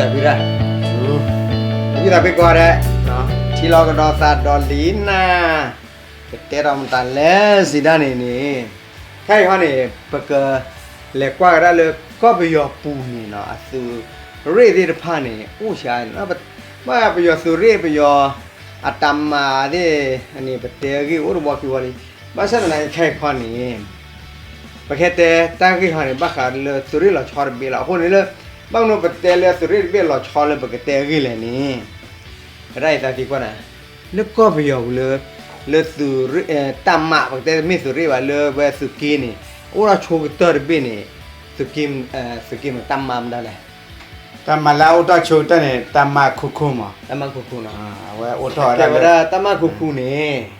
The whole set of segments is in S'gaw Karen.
သးဖုဒၣ်, ဝံသးဖုကိးဂၤဒဲး, ထံၣ်လိာ်ကဒီးသးဒီးလံနၤ, ကတဲဒီးမတၤလဲၣ်စံးဒၣ်န့ၣ်န့ၣ်, ခဲအံၤဟီန့ၣ် ပကလဲၤကွၢ်ကဒါလၢကီၢ်ပယီၤပူၤန့ၣ်နီၤ အသုးရ့ၣ်သ့ၣ်တဖၣ်န့ၣ် အိၣ်ဆံးန့ၣ်, ဘၣ်ပယီၤသုးရ့ၣ် ပယီၤအတၢ်မၤသ့ၣ်န့ၣ် ပတဲအဂ့ၢ်အိၣ်တဘျီခံဘျီလံ. ဘၣ်ဆၣ်သနာ်က့ခဲအံၤခီန့ၣ် ပကတဲတၢ်ဂ့ၢ်ဟီန့ၣ် ဘၣ်ဃးလၢသုးရ့ၣ်လီၤဆီတဘ့ၣ်လီၤ. အဃိန့ၣ်လၢ ဘၣ်မနုၤပတဲလၢသုးရ့ၣ်တဘ့ၣ်လီၤဆီလၢပကတဲအဂ့ၢ်လဲၣ်န့ၣ်, ကဒၣ်အံၤသးက့ၤကွၢ်နၤ, လၢကီၢ်ပယီၤပူၤလၢ လၢသုးရ့ၣ် တၢ်မၤ ပကတဲမ့ၢ်သုးရ့ၣ်ဘၣ် လၢဝဲသုးက့န့ၣ် အိၣ်ထီၣ်ဆိကတၢၢ်တဘ့ၣ်န့ၣ်, သုးက့ သုးက့မ့ၢ်တၢ်မၤမတၤလဲၣ်. တၢ်မၤလၢအအိၣ်ထီၣ်ဆိကတၢၢ်န့ၣ် တၢ်မၤခိခိမး, တၢ်မၤခိခိနီၤ, အဝဲအိၣ်ထီၣ်ဝဲဒၣ်လၢ ကဲဝဲဒၣ်တၢ်မၤခိခိန့ၣ်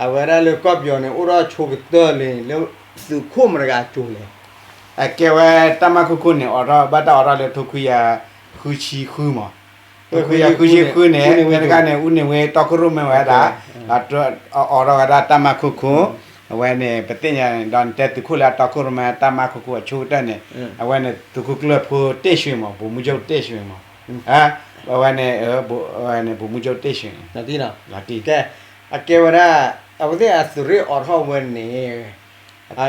အဝဲဒၣ်လၢကီၢ်ပယီၤန့ၣ် အိၣ်ထီၣ်ဆိကတၢၢ်လံ လၢသုးခိၣ်မတၤတဂၤအစိၤလဲၣ်. အကဲဝဲတၢ်မၤခိခိန့ၣ် အိးထီၣ် ဘၣ်တၢ်အိးထီၣ်လၢထိခွံကယၤဃုဆံဃုမး, ထိခွံကယၤဃုဆံဃုန့ၣ် ဖဲတခါန့ၣ် အူန့ၢ်ဝ့ တီခိၣ်ရိၣ်မဲဝဲဒၣ်, ဒီးအိးထီၣ်ဝဲဒၣ်တၢ်မၤခိခိ, အဝဲန့ၣ် ပသ့ၣ်ညါန့ၣ် ဒီးနတဲသုးခိၣ်လၢအတီခိၣ်ရိၣ်မဲ တၢ်မၤခိခိအဆိကတၢၢ်န့ၣ်, အဝဲန့ၣ် သုးခိၣ်ကျၢၢ်ဖိတ့ၢ်ၡွ့မး ဗိုလ်မှူးချုပ်တ့ၢ်ၡွ့မး, အဝဲန့ၣ် အဝဲန့ၣ် ဗိုလ်မှူးချုပ်တ့ၢ်ၡွ့ ကဲ, အကဲဝဲဒၣ် အဝဲသ့ၣ်အသုးရ့ၣ်အိးထီၣ်ဝဲန့ၣ်,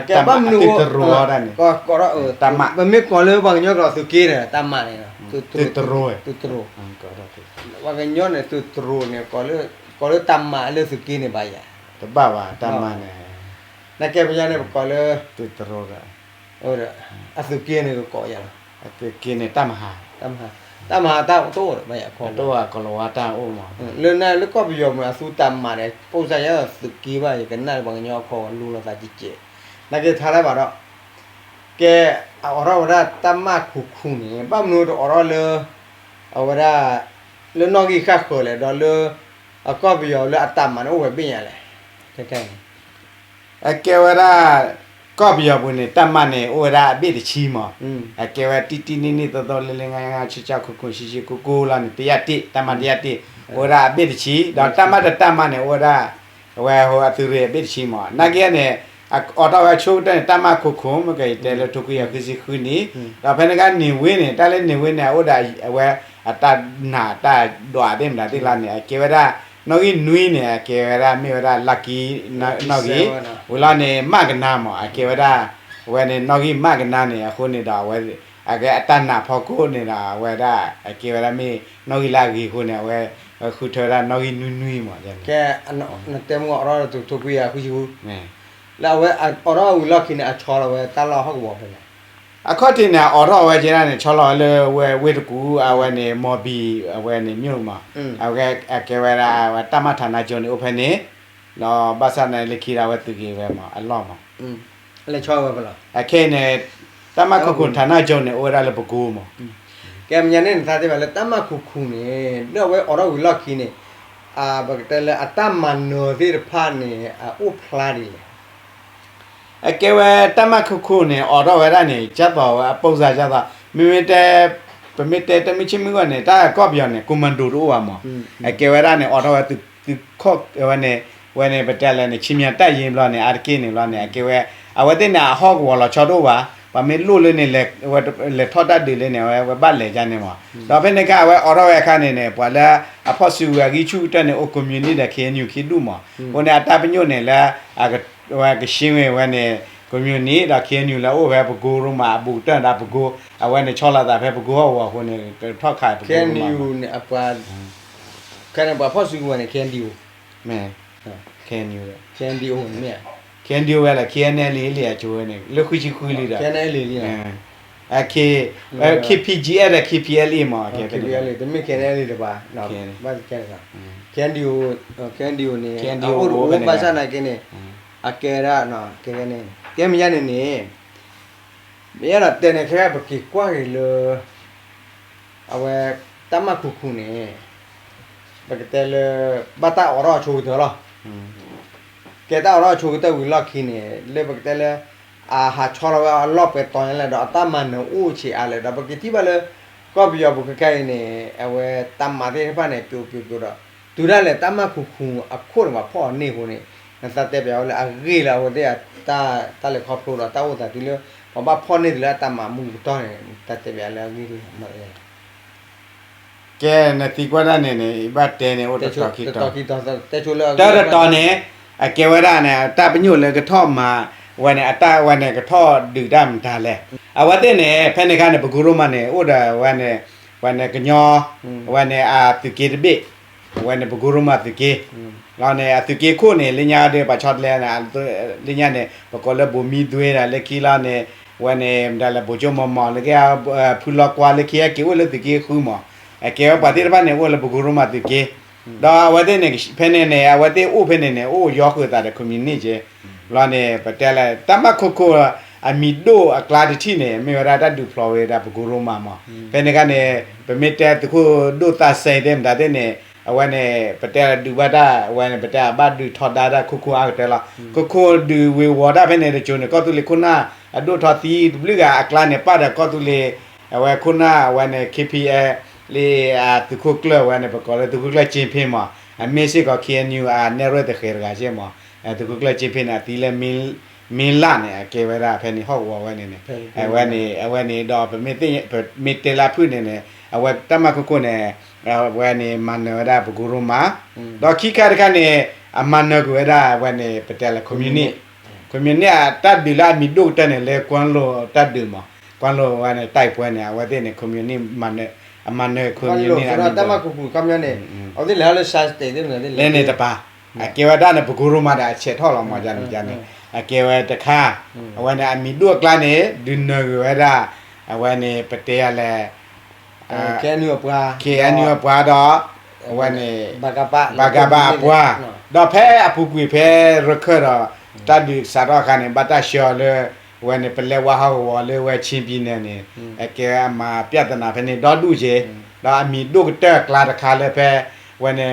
ကဲဘၣ်မနုၤ, တၢ်မၤ, ပမ့ၢ်ကိးလၢပှၤကညီကျိာ်သုးက့ဒီး တၢ်မၤန့ၣ်, သုးတရိ, ပှၤကညီန့ၣ် သုးတရိန့ၣ် ကိးလၢတၢ်မၤလၢသုးက့န့ၣ်ဘၣ်ယၤ, တဘၣ်ဘၣ် တၢ်မၤန့ၣ်, နကဲပယီၤန့ၣ် ပကိးလၢ သုးတရိဒီး အသုးက့န့ၣ်ကကိးယၤလီၤ, အသုးက့န့ၣ် တၢ်မၤဟး, တၢ်မၤဟး တၢ်တအိၣ်ဘၣ်ယၤခီ, တအိၣ်ဘၣ် ကိၤလၤဝါတၢ်အိၣ်မး, လၢနၤလၢကီၢ်ပယီၤမ့ၢ်အသုတၢ်မၤန့ၣ် ပိၢ်စၢ်ယၤသုးက့ဘၣ် ယကနၣ်လၢပှၤကညီအခီလူၤလိာ်သးကဲးကဲး, နကဲထါလၢဘၣ်ဒီး, ကဲ, အအိးထီၣ်ဝဲဒၣ်တၢ်မၤခိခိန့ၣ် ဘၣ်မနုၤတအိးထီၣ်လၢ အဝဲဒၣ် လၢနီၣ်ဂံၢ်ဃၣ်ဃၢၤလဲၣ် ဒီးလၢ အကီၢ်ပယီၤလၢအတၢ်မၤန့ၣ်အိၣ်ဝဲဘ့ၣ်ညါလဲၣ်, ခဲခဲအံၤန့ၣ် အကဲဝဲဒၣ် ကီၢ်ပယီၤပူၤန့ၣ် တၢ်မၤန့ၣ် အိၣ်ဝဲဒၣ်အဘ့ၣ်တဆံမး, အကဲဝဲ တံၢ်တံၢ်နံၣ်နံၣ် သီသီလ့လ့ ငါးငါး ဆၢဆၢ ခိခိ ဆံဆံ ကိကိလီၤန့ၣ် တယၢ်တ့ၢ် တၢ်မၤတယၢ်တ့ၢ် အိၣ်ဝဲဒၣ်အဘ့ၣ်တဆံ ဒီးတၢ်မၤတတၢ်မၤန့ၣ် အိၣ်ဝဲဒၣ် အဝဲအသုးရ့ၣ်အဘ့ၣ်တဆံမး, နာ်က့န့ၣ် အိးထီၣ်ဝဲဆိကတၢၢ်န့ၣ် တၢ်မၤခိခိ မ့ၢ်ကယတဲလၢထိခွံကယၤဃုဆံဃုနံၣ်, ဒီးဖဲန့ၣ်အခါန့ၣ်ဝ့န့ၣ် တၢ်လၢန့ၣ်ဝ့န့ၣ် အအိၣ်ဒီးအဝဲ အတၢ်နာ်တၢ်ဒွးသ့ၣ်မတၤသ့ၣ်လီၤန့ၣ် အကဲဝဲဒၣ် နီၣ်ဂံၢ်နွံန့ၣ် အကဲဝဲဒၣ်မ့ၢ်ဝဲဒၣ် လီၢ်ခံ နီၣ်ဂံၢ်, ဝံၤလီၤန့ၣ် မၣ်ကနါမး အကဲဝဲဒၣ် အဝဲန့ၣ် နီၣ်ဂံၢ်မၣ်ကနါန့ၣ် အဃိန့ၣ်ဒီး အဝဲ အကဲအတၢ်နာ်ဖီခိၣ်န့ၣ်ဒီး အဝဲဒၣ် အကဲဝဲဒၣ်မ့ၢ် နီၣ်ဂံၢ်လၢအဂ့ၤအဃိန့ၣ် အဝဲ ဃုထၢဝဲဒၣ်နီၣ်ဂံၢ်နွံနွံမး, ကဲ နတဲမ့ၢ်အိးထီၣ်လၢထိခွံကယၤဃုဆံဃု, လၢအဝဲအိးထီၣ်ဝံၤလီၢ်ခံန့ၣ် အဆီလီၤဝဲတၢ်လီၢ်ဟီၣ်ကဝီၤဖဲလဲၣ်, အခီၣ်ထံးန့ၣ် အိးထီၣ်ဝဲကဲဒၣ်န့ၣ် ဆီလီၤဝဲလၢဝ့ၢ်တကူၣ် အဝဲန့ၣ် မီၢ်ဘံၣ် အဝဲန့ၣ် မြို့မး, အဝဲအကဲဝဲဒၣ် အဝဲတၢ်မၤဌာနချုပ်န့ၣ် အိၣ်ဖဲန့ၣ်, ဒီးဘၣ်ဆၣ်န့ၣ် လၢခံဒီးအဝဲသုးက့ၤဝဲမး အလီၢ်မး လဲၤဆီဝဲဖဲလဲၣ်, အခဲအံၤန့ၣ် တၢ်မၤခိခိ ဌာနချုပ်န့ၣ် အိၣ်ဝဲဒၣ်လၢပကိမး, ကဲမဲာ်ညါန့ၣ် နသးတဲဘၣ်လၢတၢ်မၤခိခိန့ၣ် လၢအဝဲအိးထီၣ်ဝံၤလီၢ်ခံန့ၣ် ပကတဲလၢအတၢ်မၤနၢၤသ့ၣ်တဖၣ်န့ၣ် အအိၣ်ဖျါဒ်လဲၣ် အကဲဝဲတၢ်မၤခိခိန့ၣ် အိးထီၣ်ဝဲဒၣ်န့ၣ် ကၢ်သိးဝဲအပိၢ်စၢ်ကၢ်သိး မ့မ့ၢ်တဲ ပမ့ၢ်တဲတမ့ၢ်ဆ့မုၢ်ဂီၢ်န့ၣ် တၢ်ကီၢ်ပယီၤန့ၣ် commando တအိၣ်ဘၣ်မး, အကဲဝဲဒၣ်န့ၣ် အိးထီၣ်ဝဲသုးခိၣ်ဝဲန့ၣ် ဝဲန့ၣ် ပတဲလဲၣ်န့ၣ် ခြေမြန်တပ်ရင်းဘျီန့ၣ် အါတက့ၢ်န့ၣ်ဘျီန့ၣ် အကဲဝဲ အဝဲသ့ၣ်န့ၣ် အဟီၣ်ကဝီၤလီၤဆီတအိၣ်ဘၣ်, ပှၤမ့ၢ်လိၣ်လၢန့ၣ် လဲၤထီၣ်တၢ်ဒုးလၢန့ၣ် အဝဲဘၣ်လဲၤကန့ၣ်မး, ဒီးဖဲန့ၣ်အခါ အဝဲအိးထီၣ်ဝဲအခါန့ၣ်န့ၣ် ပှၤလၢအဖီၣ်စုကဝဲၤအဂံၢ်ဆူၣ်ကတၢၢ်န့ၣ် အိၣ် communist ဒီး K N U ခံဒူၣ်မး, အဃိန့ၣ် အတၢ်ပညိၣ်န့ၣ်လၢ အဝဲကရှင်းဝဲဝဲန့ၣ် communist ဒီး K N U လၢအိၣ်ဖဲပကိရိမး အဘူးကတၢၢ်ဒီးပကိ, အဝဲန့ၣ်ဆီလီၤသးဖဲပကိဟီၣ်ကဝီၤ အဃိန့ၣ် ကထီၣ်ခးပကိ K N U န့ၣ် အပှၤ ခဲန့ၣ် ပှၤဖီၣ်စုကဝဲၤန့ၣ် K N D O မ့ၢ် K N U န့ၣ်မ့ၢ် K N D O ဝဲလၢ K N L A လံအကၠိဝဲန့ၣ် လၢဃုဆံဃုလံဒီး K N L A လံ K P G F ဒီး K P L A မး K P L A တမ့ၢ် K N L A တဘၣ် K N D O K N D O န့ၣ် K N D O အိၣ်တအိၣ်ဘၣ်ဆၣ်နာ်က့န့ၣ် အကဲဒၣ် ကဲန့ၣ် ကဲမ့ၢ်ညါန့ၣ်န့ၣ် မ့ၢ်အဲၣ်ဒိးတဲန့ၣ် ခဲပက့ၤကွၢ်က့ၤလၢ အဝဲ တၢ်မၤခိခိန့ၣ် ပကတဲလၢ ဘၣ်တၢ်အိးထီၣ်အဆိကတၢၢ်လီၤ. ကဲတၢ်အိးထီၣ်အဆိကတၢၢ်ဝံၤလီၢ်ခံန့ၣ် လၢပကတဲလၢ အဟးဆီလီၤဝဲအလီၢ်ပှဲၤတီၤညါလဲၣ်ဒီး အတၢ်မၤနၢၤအိၣ်ဆံးအါလဲၣ်ဒီး ပကထံၣ်ဘၣ်လၢ ကီၢ်ပယီၤပူၤခဲကနံၣ်အံၤန့ၣ် အဝဲတၢ်မၤသ့ၣ်တဖၣ်န့ၣ် ပျိပျိပျိဒီး တုၤဒၣ်လဲာ် တၢ်မၤခိခိအခိၣ်န့ၣ် ပှၤဖီၣ်အီၤန့ၢ်အဃိန့ၣ် နသးတဲပျးဝဲလၢအဂ့ၢ်လၢအဝဲသ့ၣ်အတၢ် တၢ်လဲၤခီဖျိဒီးတၢ်အိၣ်သးတုၤလၢ ပှၤဘၣ်ဖီၣ်န့ၢ်တုၤလၢအတၢ်မၤမူကတီၢ်န့ၣ် နသးတဲပျးလၢအဂ့ၢ်လီၤ. ကဲ နသံကွၢ်တၢ်န့ၣ်န့ၣ် ယဘၣ်တဲန့ၣ် အိၣ်တတီၤခံတီၤ, တၢတတီၤန့ၣ် အကဲဝဲဒၣ်န့ၣ် တၢ်ပညိၣ်လၢကထီၣ်မၤ ဝဲန့ၣ် အတၢ်ဝဲန့ၣ် ကထီၣ်ဒုးတၢ်မတၤလဲၣ်. အဝဲသ့ၣ်န့ၣ် ဖဲန့ၣ်အခါန့ၣ် ပကိရိမၤန့ၣ် အိၣ်ဒီးဝဲန့ၣ် ဝဲန့ၣ်ကညီ ဝဲန့ၣ်အသုးက့တဘ့ၣ်, ဝဲန့ၣ်ပကိရိမၤသုးက့ လီၤန့ၣ် အသုးက့ခိၣ်န့ၣ် လၢညါဒီး ပှၤဆီတလဲန့ၣ် လၢညါန့ၣ် ပကိးလၢဘိမံသွ့ဒီး လၢခံလီၤန့ၣ် ဝဲန့ၣ် မတၤလဲၣ် ဘိကၠိမီၤမီၤ လၢက ဖုလီၤကွါ လၢခံက့ၤအိၣ်လၢသုးက့ဃုမး, အကဲဝဲပှၤသ့ၣ်တဖၣ်န့ၣ် အိၣ်လၢပကိရိမၤသုးက့, ဒီးအဝဲသ့ၣ်န့ၣ် ဖဲန့ၣ်န့ၣ် အဝဲသ့ၣ်အိၣ်ဖဲန့ၣ်န့ၣ် အိၣ်ယီဃုာ်သးဒီး communist က့, လီၤန့ၣ် ပတဲလၢ တၢ်မၤခိခိၣ် အမံၤဒိၣ်အကျါတထံၣ်န့ၣ် မ့ၢ်ဝဲဒၣ်တၢ်ဒုးဖျိးဝဲဒၣ်ပကိရိမၤမး, ဖဲန့ၣ်အခါန့ၣ် ပမ့ၢ်တဲသုးခိၣ်ဒိၣ်သးစဲအံၤသ့ၣ်မတၤသ့ၣ်န့ၣ် အဝဲန့ၣ် ပတဲဒုးဘၣ်တၢ် အဝဲန့ၣ် ပတဲအဘၣ်ဒုးထီဒါတၢ်ခိခိၣ်အါကတၢၢ်လီၤ. ခိခိၣ်ဒုးဝ့ၤဝီၤတၢ်ဖဲန့ၣ်တစိၤန့ၣ် ကီၢ်သူလ့ၤခိၣ်နၢ် အဒိၣ်ထီၣ်သံတဘျုးဂၤအကျါန့ၣ် ပၣ်ဒီးကီၢ်သူလ့ၤ အဝဲခိၣ်နၢ် အဝဲန့ၣ် K P L လၢအသုးခိၣ်ကျၢၢ်ဝဲန့ၣ် ပကိးလၢသုးခိၣ်ကျၢၢ်ကၠ့ဖ့မး, အမ့ၢ်စ့ၢ်ကီး K N U အနဲၣ်ရွဲၣ်သဃဲၤတဂၤက့မး, သုးခိၣ်ကျၢၢ်ကၠ့ဖ့န့ၣ် အသံလၢ မ့လၢ်န့ၣ် အကဲဝဲဒၣ်ဖဲန့ၣ် ဟီၣ်ကဝီၤဝဲန့ၣ်န့ၣ်, အဝဲန့ၣ် အဝဲန့ၣ်ဒီး ပမ့ၢ်တဲလၢအဖုၣ်န့ၣ်န့ၣ် အဝဲတၢ်မၤခိခိၣ်န့ၣ် အဝဲန့ၣ် မၤနၢၤဝဲဒၣ်ပကိရိမၤ, ဒီးခံခါတခါန့ၣ် အမၤနၢၤကွံာ်ဝဲဒၣ် အဝဲန့ၣ် ပတဲလၢ communist, communist အတၢ်ဒုးလၢအမံၤဒိၣ်ကတၢၢ်န့ၣ် လၢကွၢ်လိာ်တၢ်ဒုးမး, ကွၢ်လိာ်ဝဲန့ၣ် တိုက်ပွဲန့ၣ် အဝဲသ့ၣ်န့ၣ် communist မၤနၢၤ, အမၤနၢၤ communist န့ၣ် အမံၤဒိၣ်န့ၣ် အဝဲသ့ၣ်လဲၤဟီလၢ လၢန့ၣ်တပၤ, အကဲဝဲဒၣ်န့ၣ် ပကိရိမၤဒီးအဆဲးထီၣ်လီၤမးန့ၣ်န့ၣ်, အကဲဝဲတခါ, အဝဲန့ၣ်အမံၤဒိၣ်အကျါန့ၣ် ဒုးနၢၤကွံာ်ဝဲဒၣ် အဝဲန့ၣ် ပတဲယၤလဲၣ် K N U အပှၤ, ဒီး အဝဲန့ၣ် ဘၣ်ကဘၣ်အပှၤ, ဒီးဖဲအပူၤကွံာ်ဖဲရခၢၣ်ဒီး တၢ်ဒုးစးထီၣ်အခါန့ၣ် ဘၣ်တၢ်ဆှၢအီၤလၢ ဝဲန့ၣ် ပလဲဝါဟီၣ်ကဝီၤလၢဝဲ ချင်းပြည်နယ် န့ၣ်, အကဲအမၤပြဿနာဖဲန့ၣ်ဒီဒူၣ်က့ၤ, ဒီးအမံၤဒိၣ်ကတၢၢ်အကျါတခါလၢဖဲ ဝဲန့ၣ်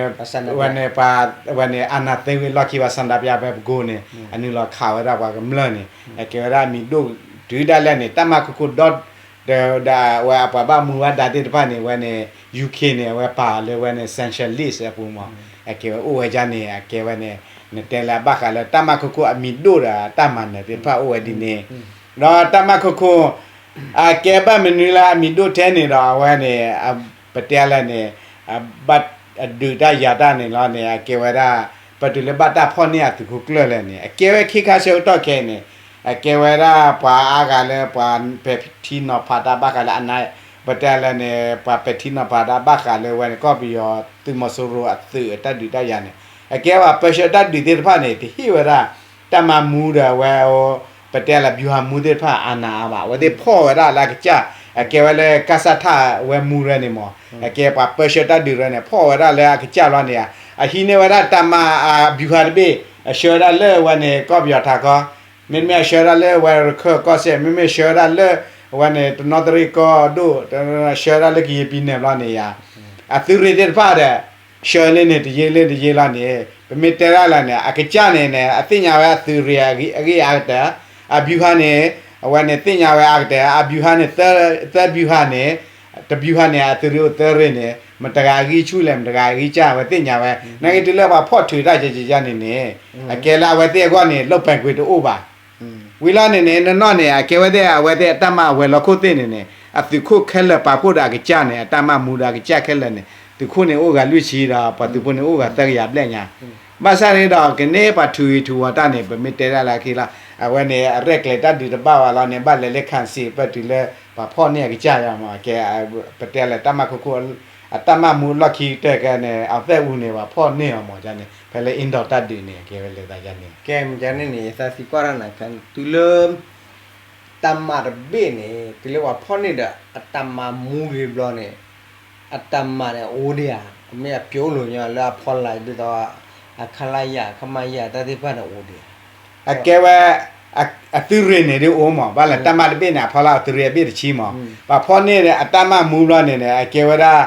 ဝဲန့ၣ် ပှၤ ဝဲန့ၣ် အာဏာသိမ်းဝံၤအလီၢ်ခံ ပှၤဆန္ဒပြဖဲပကိန့ၣ် အနုာ်လီၤခးဝဲဒၣ်ပှၤကမျၢၢ်န့ၣ် အကဲဝဲဒၣ်အမံၤဒိၣ်တုၤဒၣ်လဲာ်န့ၣ် တၢ်မၤခိခိၣ်ဒီ ဒီးဝဲအပှၤဘၣ်မူဘၣ်ဒါသ့ၣ်တဖၣ်န့ၣ် ဝဲန့ၣ် ယူခ့ န့ၣ် အဝဲပာ်လၢဝဲန့ၣ် sanction list အပူၤမး, အကဲဝဲအိၣ်ဝဲဒၣ်န့ၣ် အကဲဝဲန့ၣ် နတဲလၢအဘၣ်ဃးလၢတၢ်မၤခိခိၣ်အမံၤဒိၣ်ဒီးတၢ်မၤနၢၤသ့ၣ်တဖၣ်အိၣ်ဝဲဒ်န့ၣ်, ဒီးတၢ်မၤခိခိၣ် အကဲဘၣ်မနုၤလၢအမံၤဒိၣ်ထဲန့ၣ်ဒီး အဝဲန့ၣ် ပတဲလၢန့ၣ် ဘၣ်အဒုးတၢ်ယၤတၢ်န့ၣ်လီၤန့ၣ် အကဲဝဲဒၣ် ပတုၤလၢဘၣ်တၢ်ဖီၣ်န့ၢ်အသုးခိၣ်ကျၢၢ်လဲၣ်န့ၣ် အကဲဝဲခ့ခါဆၢကတီၢ်ခဲအံၤန့ၣ် အကဲဝဲဒၣ်ပှၤအါဂၤလၢပှၤပဲာ်ထံနီၤဖးတၢ်ဘၣ်ဃးလၢအန ပတဲလၢန့ၣ် ပှၤပဲာ်ထံနီၤဖးတၢ်ဘၣ်ဃးလၢဝဲန့ၣ် ကီၢ်ပယီၤသုးမီၤစိရိၤအသုးအတၢ်ဒုးတၢ်ယၤန့ၣ် အကဲပှၤပၢဆှၢတၢ်ဒုးသ့ၣ်တဖၣ်န့ၣ် တဟ့ၣ်ဝဲဒၣ် တၢ်မၤမူဒီးအဝဲ ပတဲလၢ ဗျူဟာမှူး သ့ၣ်တဖၣ်အနးအါဘၣ် အဝဲသ့ၣ်ဖီၣ်ဝဲဒၣ်လၢအကစၢ် အကဲဝဲလၢ ကစထ ဝဲမူရဲန့ၣ်မး အကဲပှၤပၢဆှၢတၢ်ဒုးရဲန့ၣ် ဖီၣ်ဝဲဒၣ်လၢအကစၢ်လီၤန့ၣ် အဟံးန့ၢ်ဝဲဒၣ်တၢ်မၤ ဗျူဟာ တဘ့ၣ် အဆှၢဝဲဒၣ်လၢဝဲန့ၣ် ကီၢ်ပယီၤထးခီ မ့တမ့ၢ်အဆှၢဝဲဒၣ်လၢဝဲရခၢၣ်ကီၢ်စဲၣ် မ့မ့ၢ်ဆှၢဝဲဒၣ်လၢ ဝဲန့ၣ် တနီသရံၣ်ကီၢ်ဒိၣ် ဆှၢဝဲဒၣ်လၢကယဲၢ်ပံၤနဲၣ်ဘျီန့ၣ်ယါ အသုးရ့ၣ်သ့ၣ်တဖၣ်ဒီး ဆှၢလၢန့ၣ်တယ့လၢတယ့လီၤန့ၣ် ပမ့ၢ်တဲဒၣ်လၢန့ၣ် အကစၢ်န့ၣ်န့ၣ် အသ့ၣ်ညါဝဲအသုးရ့ၣ်အဂ့ၢ်အါကတၢၢ် အ ဗျူဟာ န့ၣ် အဝဲန့ၣ်သ့ၣ်ညါဝဲအါကတၢၢ် အ ဗျူဟာ န့ၣ် သၢ ဗျူဟာ န့ၣ် တ ဗျူဟာ န့ၣ် အသုးရ့ၣ်အိၣ်သၢရ့ၣ်န့ၣ် မတဂၤအဂံၢ်ဆူၣ်လဲၣ် မတဂၤအဂံၢ်စၢ် အဝဲသ့ၣ်ညါဝဲ နာ်က့တုၤလၢပှၤဖီၣ်ထုးတၢ်ကကန့ၣ်န့ၣ် အကဲလၢအဝဲသ့ၣ်အဂီၢ်န့ၣ် လုပ်ပိုင်ခွင့် တအိၣ်ဘၣ် ဝံၤလီၤန့ၣ်န့ၣ် နနီၢ်န့ၣ် အကဲဝဲသ့ၣ် အဝဲသ့ၣ်အတၢ်မၤဝဲၤလီၢ်ခိၣ်သ့ၣ်န့ၣ်န့ၣ် အသုးခိၣ်ခဲလၢာ်ပာ်ဖှိၣ်ဒီးအကစၢ်န့ၣ် အတၢ်မၤမူဒီးအကစၢ်ခဲလၢာ်န့ၣ် သုးခိၣ်န့ၣ်အိၣ်ဂၤလွံၢ်ဆံဒီး ပှၤသုးဖိန့ၣ်အိၣ်ဂၤသၢကယၤဘျဲၣ်ညါ ဘၣ်ဆၣ်န့ၣ်ဒီး ကန့ၢ်ပှၤထုးဂ့ၤထုးဝီၤတၢ်န့ၣ် ပမ့ၢ်တဲဒၣ်လၢအခံလီၤ အဝဲန့ၣ် အရဲၣ်ကျဲၤတၢ်ဒုးတဘၣ်ဝဲလီၤန့ၣ် ဘၣ်လဲၤလၢ ခၣ်စ့ၣ် ပတုၤလၢ ပှၤဖီၣ်န့ၢ်အကစၢ်ယါမး ကဲ ပတဲလၢတၢ်မၤခိခိၣ် အတၢ်မၤမူလီၢ်ခံကတၢၢ်ကဲန့ၣ် အသဲၣ်အူန့ၣ် ပှၤဖီၣ်န့ၢ်အီၤမးန့ၣ် ဖဲလၢ အ့ဒီး တၢ်ဒုးန့ၣ် အကဲဝဲလၢသးယါန့ၣ် ကဲမ့ၢ်န့ၣ်န့ၣ် ယသးသံကွၢ်တၢ်နၤ တုၤလၢ တၢ်မၤတဘ့ၣ်န့ၣ် တုၤလၢပှၤဖီၣ်န့ၢ်ဒီး အတၢ်မၤမူဂ့ၤဘျီန့ၣ် အတၢ်မၤန့ၣ်အိၣ်ဒံးဧါ မ့ၢ်အပျိလိာ်ညီလၢအဖီလာ်ဒ်သိး အ ခလရ ခမရ တၢ်သ့ၣ်တဖၣ်န့ၣ်အိၣ်ဒံးဧါ အကဲဝဲ အသုးရ့ၣ်န့ၣ်ဒ်အိၣ်မး ဘၣ်လဲၣ်တၢ်မၤတဘ့ၣ်န့ၣ် အဖီလာ်အသုးရ့ၣ်အဘ့ၣ်တဆံမး ပှၤဖီၣ်န့ၢ်အတၢ်မၤမူဘျီန့ၣ်န့ၣ် အကဲဝဲဒၣ်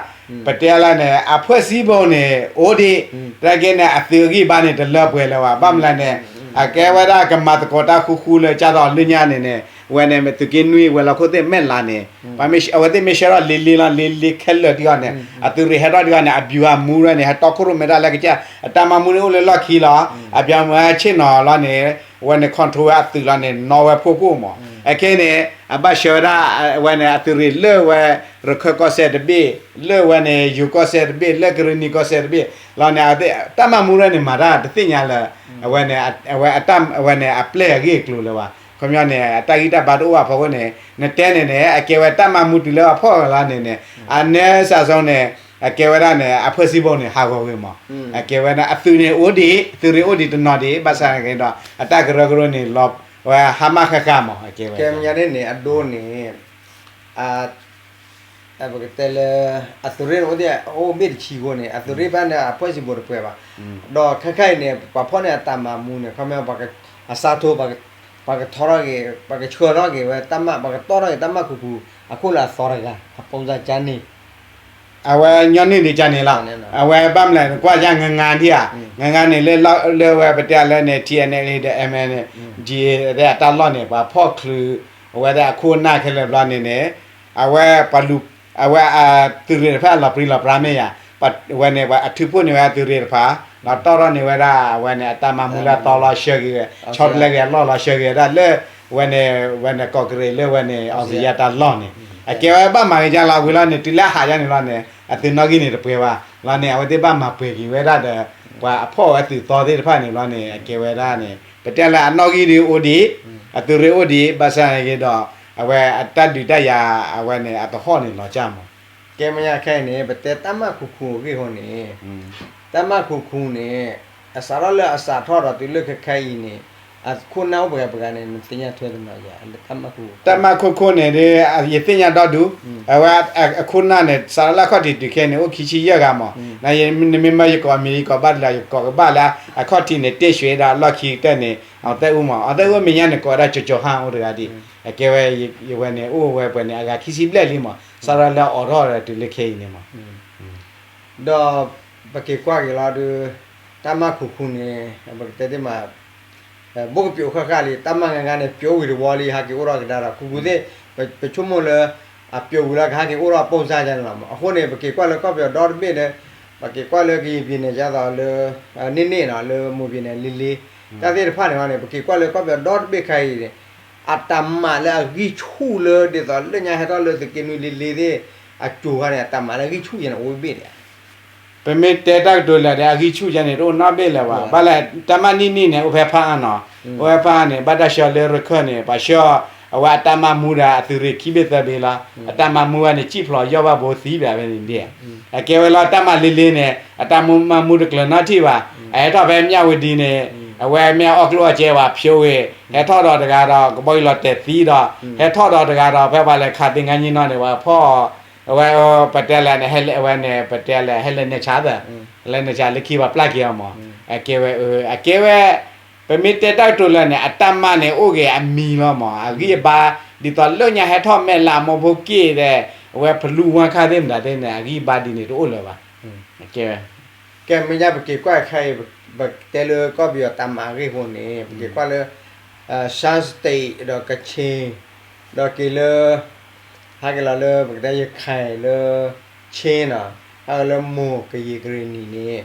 ပတဲလၢန့ၣ် အ ဖွဲ့စည်းပုံ န့ၣ် အိၣ်ဒံး တၢ်ကဲန့ၣ် အသုးအဂံၢ်ဘါန့ၣ် တလၢပှဲၤလၢၤဘၣ် ဘၣ်မနုၤလဲၣ်န့ၣ် အကဲဝဲဒၣ်ကမၤသကိးတၢ်ဃူဃူလၢ ကၢ်သိးလၢညါန့ၣ်န့ၣ် ဝဲန့ၣ် သုးက့နွံ ဝဲၤလီၢ်ခိၣ်သ့ၣ်မဲၢ်လးန့ၣ် အဝဲသ့ၣ်မ့ၢ်ဆှၢထီၣ်လ့လ့လီၤ လ့လ့ခဲလၢာ်တဂီၢ်န့ၣ် အသုးရ့ၣ်ဟဲထီၣ်တဂီၢ်န့ၣ် အ ဗျူဟာမှူး န့ၣ် ဟဲတီခိၣ်ရိၣ်မဲတၢ်လၢကစၢ် အတၢ်မၤမူန့ၣ်အိၣ်လၢလီၢ်ခံလီၤ အ ဗျူဟာမှူး ဆ့ၣ်နီၤလီၤန့ၣ် ဝဲန့ၣ် control ဝဲအသုးလီၤန့ၣ် နီၣ်ဝဲဖှိၣ်ခိၣ်မး အခဲအံၤန့ၣ် အဘၣ်ဆှၢဝဲဒၣ် အဝဲန့ၣ် အသုးရ့ၣ်လၢဝဲ ရခၢၣ်ကီၢ်စဲၣ်တဘ့ၣ်, လၢဝဲန့ၣ် ယိၤကီၢ်စဲၣ်တဘ့ၣ်, လၢကရ့ၣ်နံၤကီၢ်စဲၣ်တဘ့ၣ်လီၤန့ၣ် အဝဲသ့ၣ် တၢ်မၤမူရၢန့ၣ် မၤတၢ်တသ့ၣ်ညါလၢ အဝဲန့ၣ် အဝဲအတၢ် အဝဲန့ၣ် အပျဲၢ်အဂ့ၢ်အကျိၤလၢၤဘၣ်. ခီပညီန့ၣ် အတၢ်ဂံၢ်တၢ်ဘါတအိၣ်ဘၣ်အဖီခိၣ်န့ၣ် နတဲန့ၣ်န့ၣ် အကဲဝဲတၢ်မၤမူတုၤလၢအဖီၣ်လီၤန့ၣ်န့ၣ် အနဲစးစီန့ၣ် အကဲဝဲဒၣ်န့ၣ် အဖၢၣ်စံဘိန့ၣ် ဟးဂီၤဂ့ၤမး. အကဲဝဲဒၣ် အသုးန့ၣ်အိၣ်ဒံး, အသုးရ့ၣ်အိၣ်ဒံးတနီၤဒံး, ဘၣ်ဆၣ်သနာ်က့ဒီး အတၢ်ကရၢကရိန့ၣ် လီၤဝဲဟါမၢ်ဃၣ်ဃၣ်မး အကဲဝဲ ကဲမညါန့ၣ်န့ၣ် အဒိန့ၣ် ပကတဲလၢ အသုးရ့ၣ်န့ၣ်အိၣ်ဒံး အိၣ်ဘ့ၣ်တဆံအဃိန့ၣ် အသုးရ့ၣ်ဖဲန့ၣ် အဖၢၣ်စံဘိတပှဲၤဘၣ်. ဒီးခဲခါအံၤန့ၣ် ပှၤဖီၣ်န့ၢ်အတၢ်မၤမူန့ၣ် ခီပညီ အစးထီၣ် ပှၤကထီထီၣ်က့ၤ ပှၤကဆှၢထီၣ်က့ၤဝဲတၢ်မၤ ပှၤကတီၢ်ထီၣ်က့ၤတၢ်မၤခူခူ အခိၣ်လၢအသီတဂၤ အပိစၢ်ကန့ၣ် အဝဲညီနုၢ်ဒံးကန့ၣ်လီၤ. အဝဲဘၣ်မနုၤလဲၣ် နကွၢ်ယါ ငငါဒံးဧါ, ငငါန့ၣ် လၢဝဲပတဲလၢန့ၣ် ထံၣ်အဲၣ်နဲၣ်လ်အ့ဒီး အမ်အန်အ့ ဒီး အတၢ်လီၢ်န့ၣ် ပှၤဖီၣ်ချုး အဝဲသ့ၣ်အခိၣ်အနၢ်ခဲလၢာ်ဘျီန့ၣ်န့ၣ် အဝဲပှၤလူၤ အဝဲအသုးရ့ၣ်တဖၣ်လီၤပြံလီၤပြါမ့ၢ်ယါ, ဝဲန့ၣ် အထုးဖှိၣ်န့ၢ်ဝဲအသုးရ့ၣ်တဖၣ် ဒီးတီၢ်ထီၣ်န့ၢ်ဝဲဒၣ် အဝဲန့ၣ် အတၢ်မၤမူလၢအသီလီၤ ဆှၢက့ၤဝဲ ဆီတလဲက့ၤအလီၢ်လီၤ ဆှၢက့ၤဝဲဒၣ်လၢ ဝဲန့ၣ် ဝဲန့ၣ် ကီၢ်ကရ့ၣ်လၢဝဲန့ၣ် အီစယါတၢ်လီၢ်န့ၣ် အကဲဝဲဘၣ်မၤဂ့ၤကလီၤ ဝံၤလီၤန့ၣ် တုၤလၢအဟးယါန့ၣ်လီၤန့ၣ် အသုးနီၣ်ဂံၢ်န့ၣ်တပှဲၤဘၣ်လီၤန့ၣ် အဝဲသ့ၣ်ဘၣ်မၤပှဲၤက့ၤဝဲဒၣ်ဒီး ပှၤအဖီၣ်ဝဲသုးသီသ့ၣ်တဖၣ်န့ၣ်လီၤန့ၣ် အကဲဝဲဒၣ်န့ၣ် ပတဲလၢအနီၣ်ဂံၢ်ဒုးအိၣ်ဒံး အသုးရ့ၣ်အိၣ်ဒံး ဘၣ်ဆၣ်သနာ်က့ဒီး အဝဲအတၢ်ဒုးတၢ်ယၤ အဝဲန့ၣ် အသဟီၣ်န့ၣ်လီၤကၢ်မး ကဲမညါခဲအံၤန့ၣ် ပတဲတၢ်မၤခူခူအဂ့ၢ်အဃိန့ၣ် တၢ်မၤခူခူန့ၣ် အစးထီၣ်လၢအစးထီၣ်ဒီးတုၤလၢခဲခဲအံၤန့ၣ် အခိၣ်နၢ်အိၣ်ပှဲၤပှဲၤန့ၣ် နသ့ၣ်ညါထွဲတနီၤယါ လၢတၢ်မၤခူခူ တၢ်မၤခူခူန့ၣ်ဒီး ယသ့ၣ်ညါဒီဒူၣ် အဝဲအခိၣ်နၢ်န့ၣ် စးထီၣ်လၢအခီၣ်ထံးတုၤခဲန့ၣ် အိၣ်ခံဆံယဲၢ်ဂၤမး နမ့ၢ်မၢယကိးမံၤ ယကိးဘၣ်လၢ ယကိးကဘၣ်လၢ အခီၣ်ထံးန့ၣ် တ့ၢ်ဆွ့ဒီးအလီၢ်ခံကတၢၢ်န့ၣ် အီၣ်သဲၣ်အူမး အီၣ်သဲၣ်အူမဲာ်ညါန့ၣ် ကိးဝဲဒၣ်ကၠီၤကၠီၤဟၣ်အိၣ်တဂၤဒံး အကဲဝဲ ဝဲန့ၣ် အိၣ်ဝဲပှဲၤန့ၣ် အဂၤခံဆံဘျဲၣ်လံမး စးထီၣ်လၢအအိးထီၣ်ဒီးတုၤလၢခဲအံၤန့ၣ်မး ဒီးပက့ၤကွၢ်က့ၤလီၤဒီး တၢ်မၤခူခူန့ၣ် ပကတဲသ့မး ဘိၣ်ကပျိးဃၣ်ဃၣ်လံ တၢ်မၤငါငါန့ၣ် ပျိးဝံၤတဝီလံ ဟးက့ၤအိၣ်ထီၣ်ကဒါဒီး ခူခူသ့ၣ် ပဆိကမိၣ်လၢ အပျိးဝံၤလီၤကဟးက့ၤအိၣ်ထီၣ်အပိၢ်စၢ်ယါန့ၣ်လီၤမး အဃိန့ၣ် ပက့ၤကွၢ်လၢကီၢ်ပယီၤဒီတဘ့ၣ်ဒီး ပက့ၤကွၢ်လၢကယံာ်ပံၤန့ၣ် ဒ်သိးလၢ န့ၢ်န့ၢ်နီၤ လၢမိၢ်ပံၤန့ၣ်လ့လ့ တၢ်သ့ၣ်တဖၣ်န့ၣ်လီၤန့ၣ် ပက့ၤကွၢ်လၢကီၢ်ပယီၤဒီတဘ့ၣ်ခါအံၤန့ၣ် အတၢ်မၤလၢအဂံၢ်ဆူၣ်လၢ ဒ်သိးလၢညါဟဲထီၣ်လၢသုးက့နွံလ့လ့သ့ၣ် အစိၤခါန့ၣ် အတၢ်မၤလၢအဂံၢ်ဆူၣ်ယါန့ၣ် အိၣ်ဘ့ၣ်ဒံးဧါ ပမ့ၢ်တဲတၢ်ကတိၤလၢာ်န့ၣ် အဂံၢ်ဆူၣ်ယါန့ၣ် တအိၣ်နီတဘ့ၣ်လၢၤဘၣ်. ဘၣ်လဲၣ် တၢ်မၤနံၣ်နံၣ်န့ၣ် အိၣ်ဖဲဖၣ်အါနီၤ, အိၣ်ဖဲဖၣ်အါန့ၣ် ဘၣ်တၢ်ဆှၢလၢရခၢၣ်န့ၣ် ပှၤဆှၢ အဝဲအတၢ်မၤမူဒီးအသုးရ့ၣ်ခံဘ့ၣ်သၢဘ့ၣ်လီၤ. အတၢ်မၤမူဝဲန့ၣ် စံၣ်ဖျိးယီၢ်ဘၣ်ဘိသံဘၣ်ဖဲန့ၣ်ဒ် အကဲဝဲလီၤတၢ်မၤလ့လ့န့ၣ် အတၢ်မၤမူတကျၢၤနီတထံၣ်ဘၣ်. အဟဲထီၣ်ဖဲမၠၣ်ဝတံၤန့ၣ် အဝဲမ့ၢ်အီၣ်ကျိၣ်အီၣ်စဲဝဲဖျိဝ့ၢ် ဟဲထီၣ်ဒီးတဂၤဒီး ကဘီယူၤလီၤတဲာ်သံဒီး ဟဲထီၣ်ဒီးတဂၤဒီး ဖဲပှၤလဲၤခးသ့ၣ်ငါညံနီၤန့ၣ် ပှၤဖီၣ် အဝဲ ပတဲလဲၣ်န့ၣ် ဟဲလၢအဝဲန့ၣ် ပတဲလဲၣ် ဟဲလၢနဲၣ်ဆါသၢ လၢနဲၣ်ဆါလၢခံပှၤပျၢ်က့ၤအီၤမး အကဲဝဲ အကဲဝဲ ပမ့ၢ်တဲတၢ်ကတိၤလၢာ်န့ၣ် အတၢ်မၤန့ၣ် အိၣ်ဂ့ၤအမံၤလီၤမး အဂံၢ်အဘါ ဒ်သိးလၢညါဟဲထီၣ်မဲာ်လးမီဖိက့ၢ်ဒီး အဝဲဖလူဝါခါသ့ၣ်မတၤသ့ၣ်န့ၣ် အဂံၢ်အဘါဒ်န့ၣ်တအိၣ်လၢၤဘၣ်. ကဲ ကဲ မ့ၢ်ညါပက့ၤကွၢ်ခဲအံၤ ပတဲလၢကီၢ်ပယီၤတၢ်မၤအဂ့ၢ်အဃိန့ၣ် ပက့ၤကွၢ်လၢ ရှမ်း state ဒီး ကချင် ဒီးက့ၤလၢ ဟဲက့ၤလီၤလၢပကတဲရခိုင်လၢ ချင်းနီၤ ဟဲက့ၤလၢမိၢ်ကယံၤကရ့ၣ်နံၤန့ၣ်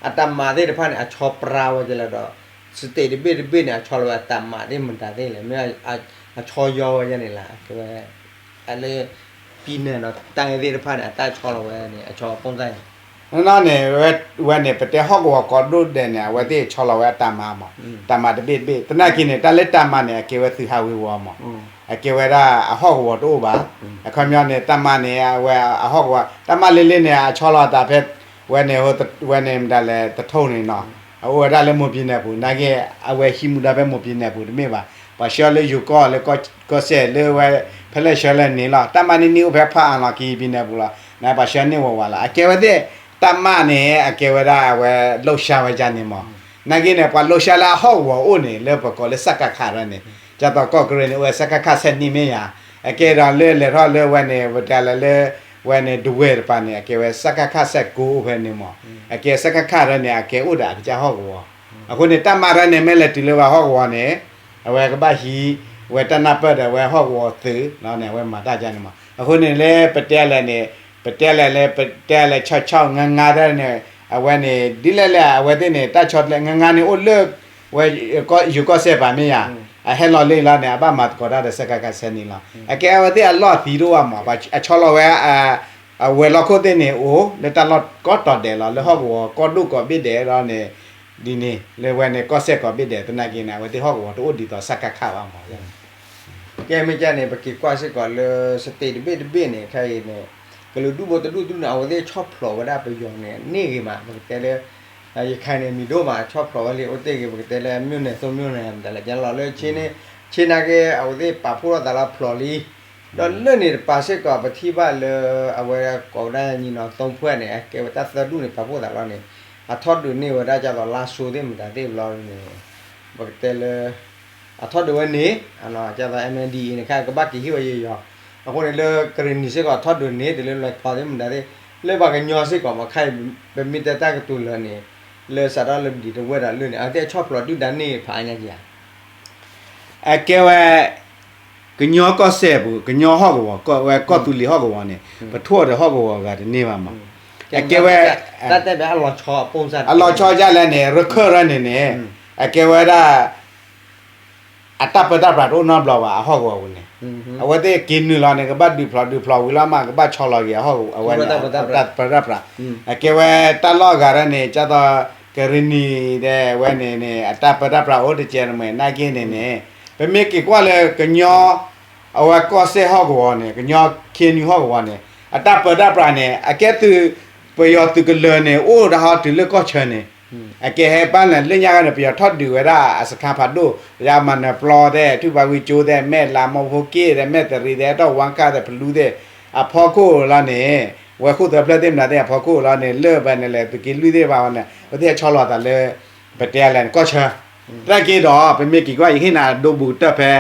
အတၢ်မၤသ့ၣ်တဖၣ်န့ၣ် အဆီပြါဝဲဒ်လဲၣ်ဒီး state တဘ့ၣ်တဘ့ၣ်န့ၣ် အဆီလီၤဝဲအတၢ်မၤသ့ၣ်မတၤသ့ၣ်လဲၣ် မ့ၢ်အဆီယီဝဲဒ်န့ၣ်လီၤ အကဲဝဲ အလၢ ပြည်နယ် ဒီးတိုင်း သ့ၣ်တဖၣ်န့ၣ် အတၢ်ဆီလီၤဝဲန့ၣ် အဆီ ပုံစံ န့ၣ် ဝဲန့ၣ် ပတဲဟီၣ်ကဝီၤကိးဒိၣ်ဒဲးန့ၣ် အဝဲသ့ၣ်ဆီလီၤဝဲအတၢ်မၤမး တၢ်မၤတဘ့ၣ်တဘ့ၣ် သနာ်က့န့ၣ် တၢ်လၢတၢ်မၤန့ၣ် အကဲဝဲသုးဟးဝ့ၤဝီၤမး အကဲဝဲဒၣ်အဟီၣ်ကဝီၤတအိၣ်ဘၣ် အခီပညီန့ၣ် တၢ်မၤန့ၣ် အဝဲအဟီၣ်ကဝီၤ တၢ်မၤလ့လ့န့ၣ် အဆီလီၤအသးဖဲ ဝဲန့ၣ် ဝဲန့ၣ်မတၤလဲၣ် တထိၣ်န့ၣ်နီၤ အအိၣ်ဝဲဒၣ်လၢမိၢ်ပံၤနဲၣ်ပူၤ နာ်က့ အဝဲဟံးမူဒါဖဲမိၢ်ပံၤနဲၣ်ပူၤတမ့ၢ်ဘၣ် ပှၤဆှၢလၢယိၤကီၢ်လၢကီၢ်စဲၣ်လၢဝဲ ဖဲလဲၣ်ဆှၢလဲၣ်န့ၣ်လီၤ တၢ်မၤနံၣ်နံၣ်အိၣ်ဖဲဖၣ်အါလီၤ ကယံၤပံၤနဲၣ်ပူၤလီၤ နပှၤဆှၢန့ၢ်ဝဲဝဲလီၤ အကဲဝဲသ့ၣ် တၢ်မၤန့ၣ် အကဲဝဲဒၣ်အဝဲ လှုပ်ရှား ဝဲဒ်န့ၣ်မး နာ်က့န့ၣ် ပှၤလှုပ်ရှား လၢအဟီၣ်ကဝီၤအိၣ်န့ၣ် လၢပကိးလၢ စကခ ရၢန့ၣ် ဒ်သိးကီၢ်ကရ့ၣ်န့ၣ် အိၣ်ဝဲ စကခ ဆယ့်နှစ် မ့ၢ်ယါ အကဲဒီးလၢလဲၤထီၣ်လၢဝဲန့ၣ် ပတဲလၢလၢ ဝဲန့ၣ် ဒဝဲၢ်တပၤန့ၣ် အကဲဝဲ စကခ ဆယ့်ကိုး အိၣ်ဖဲန့ၣ်မး အကဲ စကခ ရၢန့ၣ် အကဲအိၣ်ဒီးအကစၢ်ဟီၣ်ကဝီၤ အဃိန့ၣ် တၢ်မၤရၢန့ၣ် မ့ၢ်လဲၤတုၤလၢဝဲဟီၣ်ကဝီၤန့ၣ် အဝဲကဘၣ်ဟံး ဝဲတၢ်နၢ်ပၢၢ်ဒီးဝဲဟီၣ်ကဝီၤသုးလီၤန့ၣ် အဝဲမၤတၢ်ဒ်န့ၣ်မး အဃိန့ၣ်လၢပတဲလဲၣ်န့ၣ် ပတဲလဲၣ်လၢ ပတဲလဲၣ် ဆီဆီ ငါငါ တၢ်န့ၣ် အဝဲန့ၣ် ဒ်လဲၣ်လဲၣ် အဝဲသ့ၣ်န့ၣ် တၢ်ဆီတလဲ ငါငါ န့ၣ် အိၣ်လၢ ဝဲ ယိၤကီၢ်စဲၣ်ပၤမ့ၢ်ယါ အဟဲလီၤလံလီၤန့ၣ် အဘၣ်မၤသကိးတၢ်ဒီး စကခ ဆဲန့ၣ်လီၤ. အကဲအဝဲသ့ၣ်အလီၢ်သံတအိၣ်ဘၣ်မး, အဆီလီၤဝဲ အဝဲၤလီၢ်ခိၣ်သ့ၣ်န့ၣ် အိၣ်လၢတၢ်လီၢ်ကိးတီၤဒဲးလီၤ, လၢဟီၣ်ကဝီၤကိးဒိၣ်ကိးဘ့ၣ်ဒဲးလီၤန့ၣ်, ဒ်န့ၣ် လၢဝဲန့ၣ်ကီၢ်စဲၣ်ကိးဘ့ၣ်ဒဲး သနာ်က့န့ၣ် အဝဲသ့ၣ်ဟီၣ်ကဝီၤတအိၣ်ဒ်သိး စကခ ဘၣ်မး. ကဲမ့ၢ်ကဲန့ၣ် ပက့ၤကွၢ်စ့ၢ်ကီးလၢ state တဘ့ၣ်တဘ့ၣ်န့ၣ် ခဲအံၤန့ၣ် ကလုာ်ဒူၣ်ဖိတဒူၣ်ဒူၣ်န့ၣ် အဝဲသ့ၣ်ဆီၣ်ဖျိးဝဲဒၣ်ပယီၤန့ၣ် န့ၢ်ဂ့ၤမး, ပကတဲလၢ ရခိုင်န့ၣ် မံၤဒိၣ်မး ဆီၣ်ဖျိးဝဲလံ အိၣ်တ့ၢ်ဂ့ၤ ပကတဲလၢ မြို့နယ် သုံးမြို့နယ် မတၤလဲၣ်ကဲလီၤလၢ ဆ့န့ၣ်က့ အဝဲသ့ၣ်ပာ်ဖှိၣ်ထီၣ်သးလီၤဖျိးလံ, ဒီးလၢန့ၣ်တပၤစ့ၢ်ကီး ပထံၣ်ဘၣ်လၢ အဝဲကိးဝဲဒၣ်ညီနောင်သုံးဖွဲ့န့ၣ် အကဲဝဲတၢ်သၢဒူၣ်န့ၣ် ပာ်ဖှိၣ်သးလီၤန့ၣ် အထီၣ်ဒုးန့ၢ်ဝဲဒၣ်ကၢ်သိးလါစိသ့ၣ်မတၤသ့ၣ်ဘျီန့ၣ် ပကတဲလၢ အထီၣ်ဒုးဝဲန့ၣ် ကၢ်သိး MNDAA န့ၣ် ခါကဘၣ်က့ၤဟ့ၣ်ဝဲယီၤယီၤ, အဃိန့ၣ်လၢ ကရံၣ်နံၤစ့ၢ်ကီး ထီၣ်ဒုးန့ၣ် တုၤလၢလွဲၢ်ဖီသ့ၣ်မတၤသ့ၣ် လၢပှၤကညီစ့ၢ်ကီးမး ခဲအံၤ ပမ့ၢ်တဲတၢ်ကတိၤလၢာ်န့ၣ် လၢစးထီၣ်လၢဒံးတဝဲၢ်ဒီးလၢန့ၣ် အဝဲသ့ၣ်အဆီၣ်ဖျိးဒုၣ်ဒါန့ၢ်ဖးအါညါက့ၤဧါ. အကဲဝဲ ကညီကီၢ်စဲၣ်ပူၤ ကညီဟီၣ်ကဝီၤ ဝဲကီၢ်သူလ့ၤဟီၣ်ကဝီၤန့ၣ် ပထိၣ်ဒီးဟီၣ်ကဝီၤအဂၤတန့ၢ်ဘၣ်မး, အကဲဝဲ အလီၤဆီဒ်လဲၣ်န့ၣ် ရခၢၣ်ရၢန့ၣ်န့ၣ် အကဲဝဲဒၣ် အတၢ်ပၢတၢ်ပြးတအိၣ်နီတဘျီဘၣ် အဟီၣ်ကဝီၤပူၤန့ၣ်, အဝဲသ့ၣ်က့ၤနုာ်လီၤန့ၣ် ကဘၣ်ဒုးဖျိးဒုးဖျိးဝံၤလီၤမး ကဘၣ်ဆီလီၤက့ၤအဝဲန့ၣ် တၢ်ပၢတၢ်ပြး, အကဲဝဲတၢ်လီၢ်အဂၤရၢန့ၣ် ကၢ်သိး ကရံၣ်နံၤဒီးဝဲန့ၣ်န့ၣ် အတၢ်ပၢတၢ်ပြးအိၣ်တကဲးတမဲာ် နာ်က့န့ၣ်န့ၣ် ပမ့ၢ်က့ၤကွၢ်လၢကညီ အဝဲကီၢ်စဲၣ်ဟီၣ်ကဝီၤန့ၣ် ကညီ ခ့ၣ်နူ ဟီၣ်ကဝီၤန့ၣ် အတၢ်ပၢတၢ်ပြးန့ၣ် အကဲသုး ပယီၤသုးကလၢၤန့ၣ် အိၣ်ဒၣ်ဟီတုၤလၢကီၢ်ဆၢန့ၣ် အကဲဟဲဘၣ်န့ၣ် လၢညါခါန့ၣ် ပယီၤထီၣ်ဒုးဝဲဒၣ်အစခါဖးဒိၣ် ယါမၤနၢၤပျီသ့ၣ် ထွံၣ်ဘါဝံကၠိသ့ၣ် မဲၢ်လး မီၢ်ဖိက့ၣ်သ့ၣ် မဲၢ်တရံးသ့ၣ် အဲၣ်တီၣ်ဝါကၢ်သ့ၣ် ဖလူသ့ၣ် အဖီခိၣ်လီၤန့ၣ် ဝဲခိၣ်သၢဖျၢၣ်သ့ၣ်မတၤသ့ၣ် အဖီခိၣ်လီၤန့ၣ် လၢပှၤန့ၣ်လဲၣ် သုးက့လွံၢ်သ့ၣ်တဖၣ်န့ၣ် အဝဲသ့ၣ်အဆီလီၤသးလၢ ပတဲလဲၣ်န့ၣ် ကီၢ်ဆၢ တၢ်က့ဒီး ပမ့ၢ်က့ၤကွၢ် ယဟ့ၣ်နၤဒိဘူးကတၢၢ်ဖဲ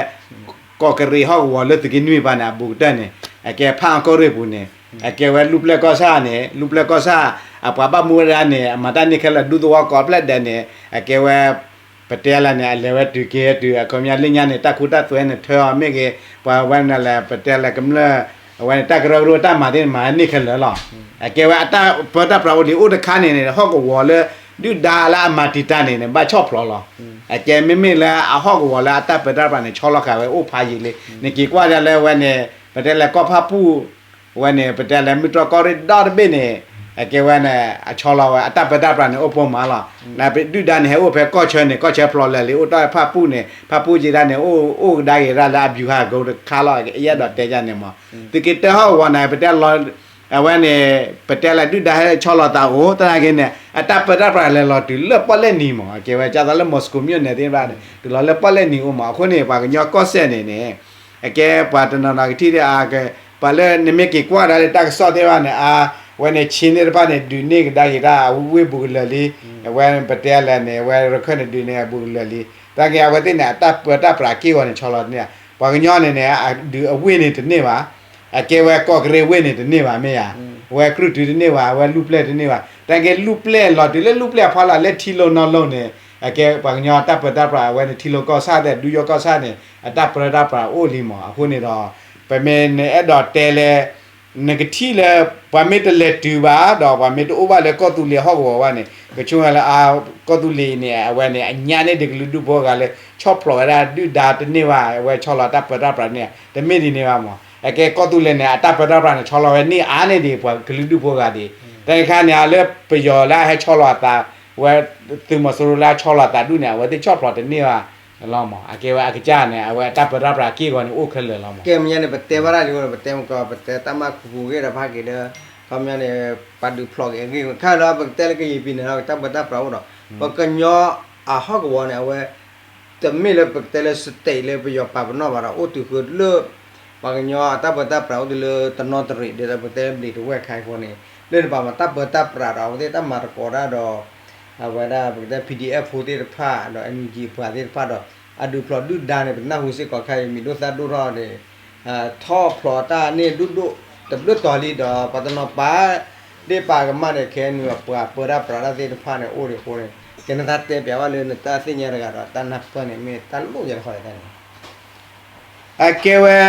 ကီးကရံးဟီၣ်ကဝီၤလၢသုးက့နွံပၤန့ၣ် အဘူးကတၢၢ်န့ၣ် အကဲဖးအီၣ်ကီၢ်ရ့ၣ်ပူၤန့ၣ် အကဲဝဲလူၢ်ပျဲၢ်ကီၢ်ဆၣ်န့ၣ် လူၢ်ပျဲၢ်ကီၢ်ဆၣ် အပှၤဘၣ်မူဝဲဒၣ်န့ၣ် အမၤတၢ်န့ၢ်ခဲလၢာ် ဒူသဝီကိးဖျၢၣ်ဒဲးန့ၣ် အကဲဝဲ ပတဲလဲၣ်န့ၣ် အလဲၤဝဲတုၤက့ၤတုၤ အခီပညီလၢညါန့ၣ် တၢ်ခူတၢ်သွဲန့ၣ် ထၢအီၤမ့ၢ်ဂ့ၤ ပှၤဝဲန့ၣ်လဲၣ် ပတဲလဲၣ်ကမျၢၢ် အဝဲန့ၣ် တၢ်ကရၢကရိတၢ်မၤသ့ၣ်န့ၣ် မၤန့ၢ်ခဲလၢာ်လီၤ. အကဲဝဲအတၢ်ပၢတၢ်ပြးအိၣ်လံ အိၣ်တခါန့ၣ်န့ၣ် ဟီၣ်ကဝီၤလၢ ဒုၣ်ဒါလၢအမၤတံာ်တာ်န့ၣ်န့ၣ် ဘၣ်ဆီၣ်ဖျိးလီၤ. အကဲမ့မ့ၢ်လၢအဟီၣ်ကဝီၤလၢအတၢ်ပၢတၢ်ပြးန့ၣ် ဆီလီၤဃာ်ဝဲအိၣ်ဖးယံာ်လံ. နက့ၤကွၢ်ဒၣ်လၢဝဲန့ၣ် ပတဲလဲၣ်ကီၢ်ဖၣ်ပူၣ် ဝဲန့ၣ် ပတဲလဲၣ်မုၢ်တြီၢ်ကီၢ်ရ့ၣ်ဒီတဘ့ၣ်န့ၣ် အကဲဝဲန့ၣ် အဆီလီၤဝဲ အတၢ်ပၢတၢ်ပြးန့ၣ် အိၣ်ပိာ်မးလီၤ. နဒုၣ်ဒါန့ၣ် ဟဲအိၣ်ဖဲကီၢ်ဆၢန့ၣ် ကီၢ်ဆၢဖျိးလၢာ်လံ အိၣ်တ့ၢ်ဖၣ်ပူၣ်န့ၣ် ဖၣ်ပူၣ်က့ၤဒၣ်န့ၣ် အိၣ်အိၣ်ကဒါက့ၤဒၣ်လၢအ ဗျူဟာကုန်း တခါလီၤ. ယအဲၣ်ဒိးတဲဒ်န့ၣ်မး သုးက့တၢဟီၣ်ကဝီၤန့ၣ် ပတဲလီၤ အဝဲန့ၣ် ပတဲလဲၣ်ဒုၣ်ဒါဟဲဆီလီၤသးအိၣ် သနာ်က့န့ၣ် အတၢ်ပၢတၢ်ပြးလဲၤလီၤတုၤလၢပီၣ်လဲၣ်နံၤမး အကဲဝဲကၢ်သိးလၢ Moscow မြို့နယ်သ့ၣ်တဖၣ်န့ၣ် တုၤလီၤလၢပီၣ်လဲၣ်နံၤအိၣ်မး အဃိန့ၣ် ပှၤကညီကီၢ်စဲၣ်န့ၣ်န့ၣ် အကဲပှၤတနီၤနီၤကထံၣ်ဒၣ်အါကဲ ပှၤလၢနမ့ၢ်က့ၤကွၢ်ဒၣ်လၢတၢ်ကစီၣ်သ့ၣ်တဖၣ်န့ၣ် အါ ဝဲန့ၣ် ချင်းသ့ၣ်တဖၣ်န့ၣ် ဒုးန့ၢ်ကဒါက့ၤတၢ်အဝ့ၢ်ဘူးကလၢာ်လံ. အဝဲပတဲလဲၣ်န့ၣ် အဝဲရခၢၣ်န့ၣ် ဒုးန့ၢ်အဘူးကလၢာ်လံ. သနာ်က့ အဝဲသ့ၣ်န့ၣ် အတၢ်ပၢတၢ်ပြးက့ၢ်ဂီၤန့ၣ် ဆီလီၤတန့ၢ်ဘၣ်. ပှၤကညီန့ၣ်န့ၣ် ဒုးအဝ့ၢ်န့ၣ်တန့ၢ်ဘၣ်. အကဲဝဲကီးကရ့ၣ်ဝ့ၢ်န့ၣ်တန့ၢ်ဘၣ်မ့ၢ်ဧါ. အဝဲကြုၢ်တုၤတန့ၢ်ဘၣ် အဝဲလူၢ်ပျဲၢ်တန့ၢ်ဘၣ်. သနာ်က့လူၢ်ပျဲၢ်လီၤတုၤလၢလူၢ်ပျဲၢ်အဖီလာ်လၢထံလိၤနီၤလိၤန့ၣ် အကဲပှၤကညီတၢ်ပၢတၢ်ပြး အဝဲန့ၣ် ထံလိၤကီၢ်ဆၣ်သ့ၣ် ဒူယိကီၢ်ဆၣ်န့ၣ် အတၢ်ပၢတၢ်ပြးအိၣ်လံမး. အဃိန့ၣ်ဒီး ပမ့ၢ်နအဲၣ်ဒိးတဲလၢ နကထံၣ်လၢ ပှၤမ့ၢ်တလဲၤတုၤဘၣ် ဒီးပှၤမ့ၢ်တအိၣ်ဘၣ်လၢကီၢ်သူလ့ၤဟီၣ်ကဝီၤဘၣ်န့ၣ် ကဆိကမိၣ်လၢ အါ ကီၢ်သူလ့ၤအံၤန့ၣ် အဝဲန့ၣ် အညါန့ၢ်ဒံးကလုာ်ဒူၣ်ဖိအဂၤလၢ ဆီၣ်ဖျိးဝဲဒၣ်ဒုၣ်ဒါတန့ၢ်ဘၣ် အဝဲဆီလီၤတၢ်ပၢတၢ်ပြးန့ၣ် တမ့ၢ်ဒ်န့ၣ်ဘၣ်မး. အကဲကီၢ်သူလ့ၤန့ၣ် အတၢ်ပၢတၢ်ပြးန့ၣ် ဆီလီၤဝဲန့ၢ်အါန့ၢ်ဒံးပှၤကလုာ်ဒူၣ်ဖိအဂၤဒံး. တၢ်တခါန့ၣ် လၢပယီၤလၢအဟဲဆီလီၤအသး ဝဲသုးမီၤစိရိၤလၢအဆီလီၤအသးဒူၣ်န့ၣ် အဝဲသ့ၣ်ဆီၣ်ဖျိးတန့ၢ်ဘၣ်လီၤမး. အကဲဝဲအကစၢ်န့ၣ် အဝဲအတၢ်ပၢတၢ်ပြးက့ၢ်ဂီၤန့ၣ် အိၣ်ခဲလၢာ်လီၤမး. ကဲမ့ၢ်ညါန့ၣ် ပတဲဘၣ်ဒၣ်လံ ပတဲမကီး ပတဲတၢ်မၤခူပူၤဂ့ၢ်ဒီးဖးက့ၤဒီး ခီပညီန့ၣ် ပှၤဒုးဖျိးက့ၤအဂ့ၢ် ခါလၢပကတဲလၢကယံာ်ပံၤန့ၣ်လီၤ တၢ်ပၢတၢ်ပြးအိၣ်ဒီး ပကညီအဟီၣ်ကဝီၤန့ၣ် အဝဲ တမ့ၢ်လၢပကတဲလၢ state လၢပယီၤပာ်ပနီၣ်ဘၣ်ဒီး အိၣ်တုၤဃုာ်လၢ ပှၤကညီအတၢ်ပၢတၢ်ပြးအိၣ်တုၤလၢတနီသရံၣ် ဒ်သိးပကတဲလၢဘျံးတဝဲၢ်ခါအံၤအဃိန့ၣ် လၢနပာ်မၤတၢ်ပၢတၢ်ပြးဒီး အဝဲသ့ၣ်တၢ်မၤသကိးတၢ်ဒီး အဝဲဒၣ်ပကတဲ ပီၣ်အ့ၣ်ဖိသ့ၣ်တဖၣ်ဒီး အၣ်အၣ်ကၠံၣ် အပှၤသ့ၣ်တဖၣ်ဒီး အဒုးဖျိးဒုၣ်ဒါန့ၣ် ပနၢ်ဟူစ့ၢ်ကီးခဲအံၤ မံၤဒိၣ်သၣ်ဒိၣ်ထီၣ်န့ၣ် ထီၣ်ဖျိးတၢ်န့ၣ်ဒိၣ်ဒိၣ်တဘျုးတီၤလံဒီး ပှၤတနီၤပာ် ဒ့ၣ်ပာ်ကမၣ်န့ၣ် ခဲအံၤန့ၣ် ပှၤပၢတၢ်ပြးတၢ်သ့ၣ်တဖၣ်န့ၣ် အိၣ်ဒံးအဃိန့ၣ် ကဲနသးတဲပျးဘၣ်လၢနတၢ်သ့ၣ်ညါတဂၤဒီး တၢ်နၢ်ပၢၢ်န့ၣ် မ့ၢ်တၢ်လိၣ်ယဲၢ်တခီယဲၢ်န့ၣ် အကဲဝဲ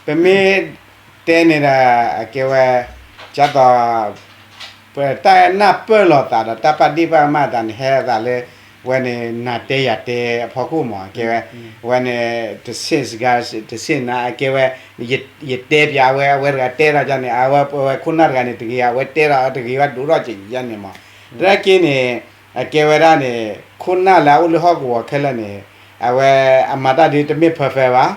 ပမ့ၢ်တဲန့ၣ်ဒီး အကဲဝဲ ကၢ်သိး ပတၢ်နၢ်ပၢၢ်လိာ်သးဒီး တၢ်ပာ်ဒ့ၣ်ပာ်ကမၣ်သးန့ၣ် ဟဲသးလၢ ဝဲန့ၣ် နၤတဲယၤတဲအဖီခိၣ်မး အကဲဝဲ, ဝဲန့ၣ် တဆ့ၣ်စဂၤ တဆ့ၣ်နၤ အကဲဝဲ, ယတဲပၠးအဝဲ အဝဲတဂၤတဲထီၣ်ကန့ၣ် အဝဲခိၣ်နၢ်တဂၤန့ၣ် တဂ့ၤ အဝဲတဲထီၣ်တဂ့ၤဘၣ်ဒိၣ်ထီၣ်ကန့ၣ်မး, သနာ်က့န့ၣ် အကဲဝဲဒၣ်န့ၣ် ခိၣ်နၢ်လၢအအိၣ်လၢဟီၣ်ကဝီၤခဲလၢာ်န့ၣ် အဝဲအမၤတၢ်ဒ်တမ့ၢ် perfect ဘၣ်,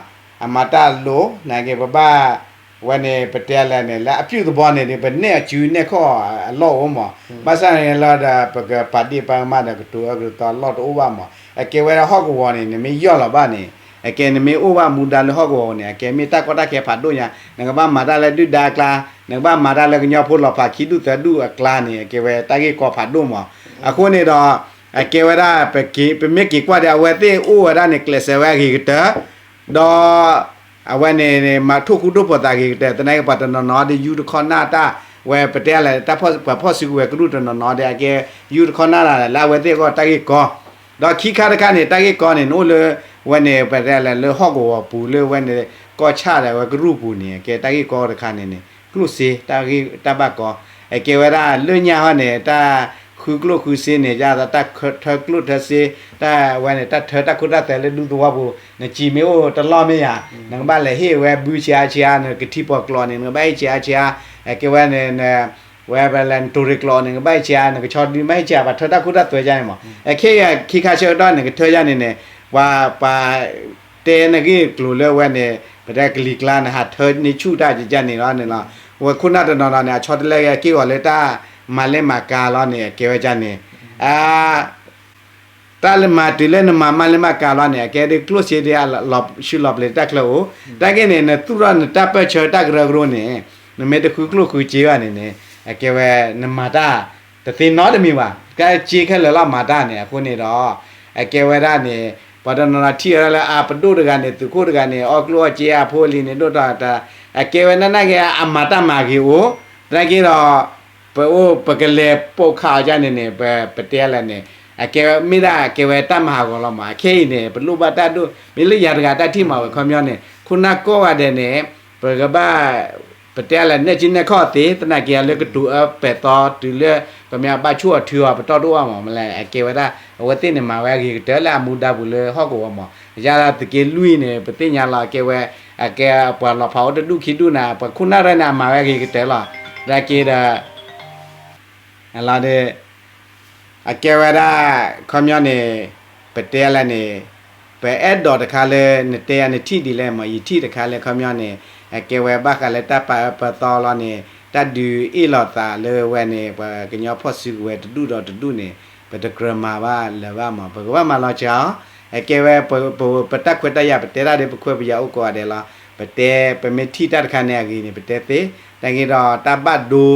အမၤတၢ်လိၤ သနာ်က့ပဘၣ် ဝဲန့ၣ် ပတဲလဲၣ်န့ၣ် လၢအပြုသဘောန့ၣ် ပနဲၣ်အစုနဲၣ်ခီၣ်အလီၢ်အိၣ်မး, ဘၣ်ဆၣ်န့ၣ်လီၤဒီး ပကပာ်ဒ့ၣ်ပာ်ကမၣ်ဒီးကတိၤအၢကတိၤအလီၢ်တအိၣ်ဘၣ်မး, အကဲဝဲဒၣ်ဟီၣ်ကဝီၤန့ၣ် နမ့ၢ်ယီၢ်လီၤဘၣ်န့ၣ် အကဲနမ့ၢ်အိၣ်ဘၣ်မူဒါလၢဟီၣ်ကဝီၤန့ၣ် အကဲမ့ၢ်တၢ်ကီတၢ်ခဲဖးဒိၣ်ညါ, နကဘၣ်မၤတၢ်လၢဒုၣ်ဒါအကျါ, နကဘၣ်မၤတၢ်လၢကညီဖိလီၤဖးခံဒူၣ်သၢဒူၣ်အကျါန့ၣ် အကဲဝဲတၢ်ဂ့ၢ်ကီဖးဒိၣ်မး, အဃိန့ၣ်ဒီး အကဲဝဲဒၣ် ပမ့ၢ်က့ၤကွၢ်ဒီး အဝဲသ့ၣ်အိၣ်ဝဲဒၣ်န့ၣ် ကျဲးစၢးဝဲအဂ့ၤကတၢၢ် ဒီး အဝဲန့ၣ် မၤထိၣ်ဃူထိၣ်ဖိးသးဂ့ၤကတၢၢ် သနာ်က့ပှၤတနီၤနီၤဒီး ယူတခီနၢ်တၢ် ဝဲပတဲလဲၣ် ပှၤဖီၣ်စုကဝဲၤကရူၢ်တနီၤနီၤဒီး အကဲ ယူတခီနၢ်တၢ်လၢအဝဲသ့ၣ်အဂီၢ် တၢ်ဂ့ၢ်ကီ, ဒီးခံခါတခါန့ၣ် တၢ်ဂ့ၢ်ကီန့ၣ် နအိၣ်လၢ ဝဲန့ၣ် ပတဲလဲၣ် လၢဟီၣ်ကဝီၤပူၤလၢဝဲန့ၣ် ကီၢ်ဆၣ်ဒီးဝဲကရူၢ်ပူၤန့ၣ် အကဲတၢ်ဂ့ၢ်ကီတခါန့ၣ်န့ၣ် ကျိၣ်စ့ တၢ်ဂ့ၢ်တၢ်ဘၣ်ကီ, အကဲဝဲဒၣ်လၢညါဟီန့ၣ် တၢ်ဃုကျိၣ်ဃုစ့န့ၣ် ယတၢ်ထၢကျိၣ်ထၢစ့ တၢ်ဝဲန့ၣ် တၢ်ထၢတၢ်ခိတၢ်သွဲလၢဒူသဝီပူၤ နစံးမ့ၢ်အိၣ်တလီၢ်မ့ၢ်ယၤ နကဘၣ်လဲၤဟ့ၣ်ဝဲဘုဆံးအါဆံးအါ နကထံပီၤကျိးန့ၣ် နကဘၣ်ဟ့ၣ်ဆံးအါဆံးအါ, အကဲဝဲန့ၣ် ဝဲပလဲၤနတိၤရ့ကျိးန့ၣ် နကဘၣ်ဟ့ၣ်ဆံးအါ နကဆီဒုမ့ၢ်ဟ့ၣ်ဆံးအါ ပှၤထၢတၢ်ခိတၢ်သွဲယါန့ၣ်မး, အခဲအံၤခံခါဆၢကတီၢ်န့ၣ် ကထၢယါန့ၣ်န့ၣ် ပှၤ ပှၤ တဲနဂ့ၢ်ကျိၤလၢဝဲန့ၣ် ပတဲကလံၤကျါန့ၣ် ဟးထၢန့ၢ်ဆူၣ်တၢ်ကကန့ၣ်လီၤန့ၣ်လီၤ, ဝဲခိၣ်နၢ်တနီၤနီၤန့ၣ် အဆီတလဲက့ၤဂီၤလၢတၢ်မၤလဲၢ်မၤကၤလီၤန့ၣ် အကဲဝဲဒၣ်န့ၣ် အ တၢ်လၢမၤတုၤလၢနမၤမၤလဲၢ်မၤကၤလီၤန့ၣ် အကဲဒ်ကျိၣ်စ့ဒ် လီၤဆူလီၤပျံၤတၢ်ချၢအိၣ်, တၢ်ဂ့ၢ်န့ၣ် နသူၣ်ထီၣ်နတၢ်ပၢၢ်ဆၢတၢ်ကရၢကရိန့ၣ် နမ့ၢ်တဃုကျိၣ်ဃုစ့ဘၣ်န့ၣ်န့ၣ် အကဲဝဲ နမၤတၢ် တသ့နီတမံၤဘၣ်, ကဲစ့ခဲလၢာ်လီၤမၤတၢ်န့ၣ် အဃိန့ၣ်ဒီး အကဲဝဲဒၣ်န့ၣ် ပှၤတနီၤနီၤထံၣ်ဝဲဒၣ်လၢအပဒိၣ်တဂၤန့ၣ် သုးခိၣ်တဂၤန့ၣ် အီၣ်ကျိၣ်အီၣ်စ့အဖိအလံၤန့ၣ် ဒိၣ်ထီၣ်တၢ်, အကဲဝဲဒၣ်နာ်က့ အမၤတၢ်မၤဂ့ၤအိၣ်, သနာ်က့ဒီး ပအိၣ်ပကလဲၤပိာ်ခးအီၤဒ်န့ၣ်န့ၣ် ပ ပတဲလဲၣ်န့ၣ် အကဲဝဲမ့ၢ်ဒၣ်ကဲဝဲတၢ်မၤဟးဂီၤလီၤမး, အခဲအံၤန့ၣ် ပလိၣ်ဘၣ်တၢ်ဒိၣ် မ့ၢ်လၢယၤတဂၤတၢ်ထံၣ်မးဝဲခီပညီန့ၣ် ခိၣ်နၢ်ကိးဂၤဒဲးန့ၣ် ပကဘၣ် ပတဲလဲၣ် နဲၣ်စုနဲၣ်ခီၣ်သ့ သနာ်က့လၢကတိၤအၢပဲာ်သီတုၤလၢ ခီပညီဘၣ်ဆိၣ်အီၤထုအီၤပတီၢ်တအိၣ်ဘၣ်မး, မ့ၢ်လဲၣ် အကဲဝဲဒၣ် အဝဲသ့ၣ်န့ၣ်မၤဝဲအဂ့ၤကတၢၢ်လၢအမူဒါပူၤလၢဟီၣ်ကဝီၤမး, ယၤသုးက့လွံၢ်န့ၣ် ပသ့ၣ်ညါလီၤ အကဲဝဲ အကဲပှၤလီၤဖးအိၣ်တဒူၣ်ခံဒူၣ်န့ၣ် ပှၤခိၣ်နၢ်ရဲၣ်န့ၣ် အမၤဝဲအဂ့ၤကတၢၢ်လီၤ, သနာ်က့ဒီး အလီၤဒီး အကဲဝဲဒၣ် ခီပညီန့ၣ် ပတဲလဲၣ်န့ၣ် ပအဲၣ်ဒိးတခါလၢ နတဲယၤနထံၣ်ဒ်လဲၣ်မး ယထံၣ်တခါလၢခီပညီန့ၣ် အကဲဝဲဘၣ်ဃးလၢတၢ်ပာ်အၢပာ်သီလီၤန့ၣ် တၢ်ဒုးအ့ၣ်လိာ်သးလၢဝဲန့ၣ် ပှၤကညီဖီၣ်စုကဝဲၤတဒူၣ်ဒီးတဒူၣ်န့ၣ် ပတကြၢးမၤဘၣ်လၢၤဘၣ်မး ပကဘၣ်မၤလီၤစှၤအီၤ, အကဲဝဲ ပတၢ်ခွဲးတၢ်ယာ်ပတဲတၢ်ဒီး ပခွဲးပယာ်အိၣ်ကိးဂၤဒဲးလီၤ, ပတဲ ပမ့ၢ်ထံၣ်တၢ်တခါန့ၣ်အဂ့ၤန့ၣ် ပတဲသ့, သနာ်က့ဒီး တၢ်ဘၣ်ဒိ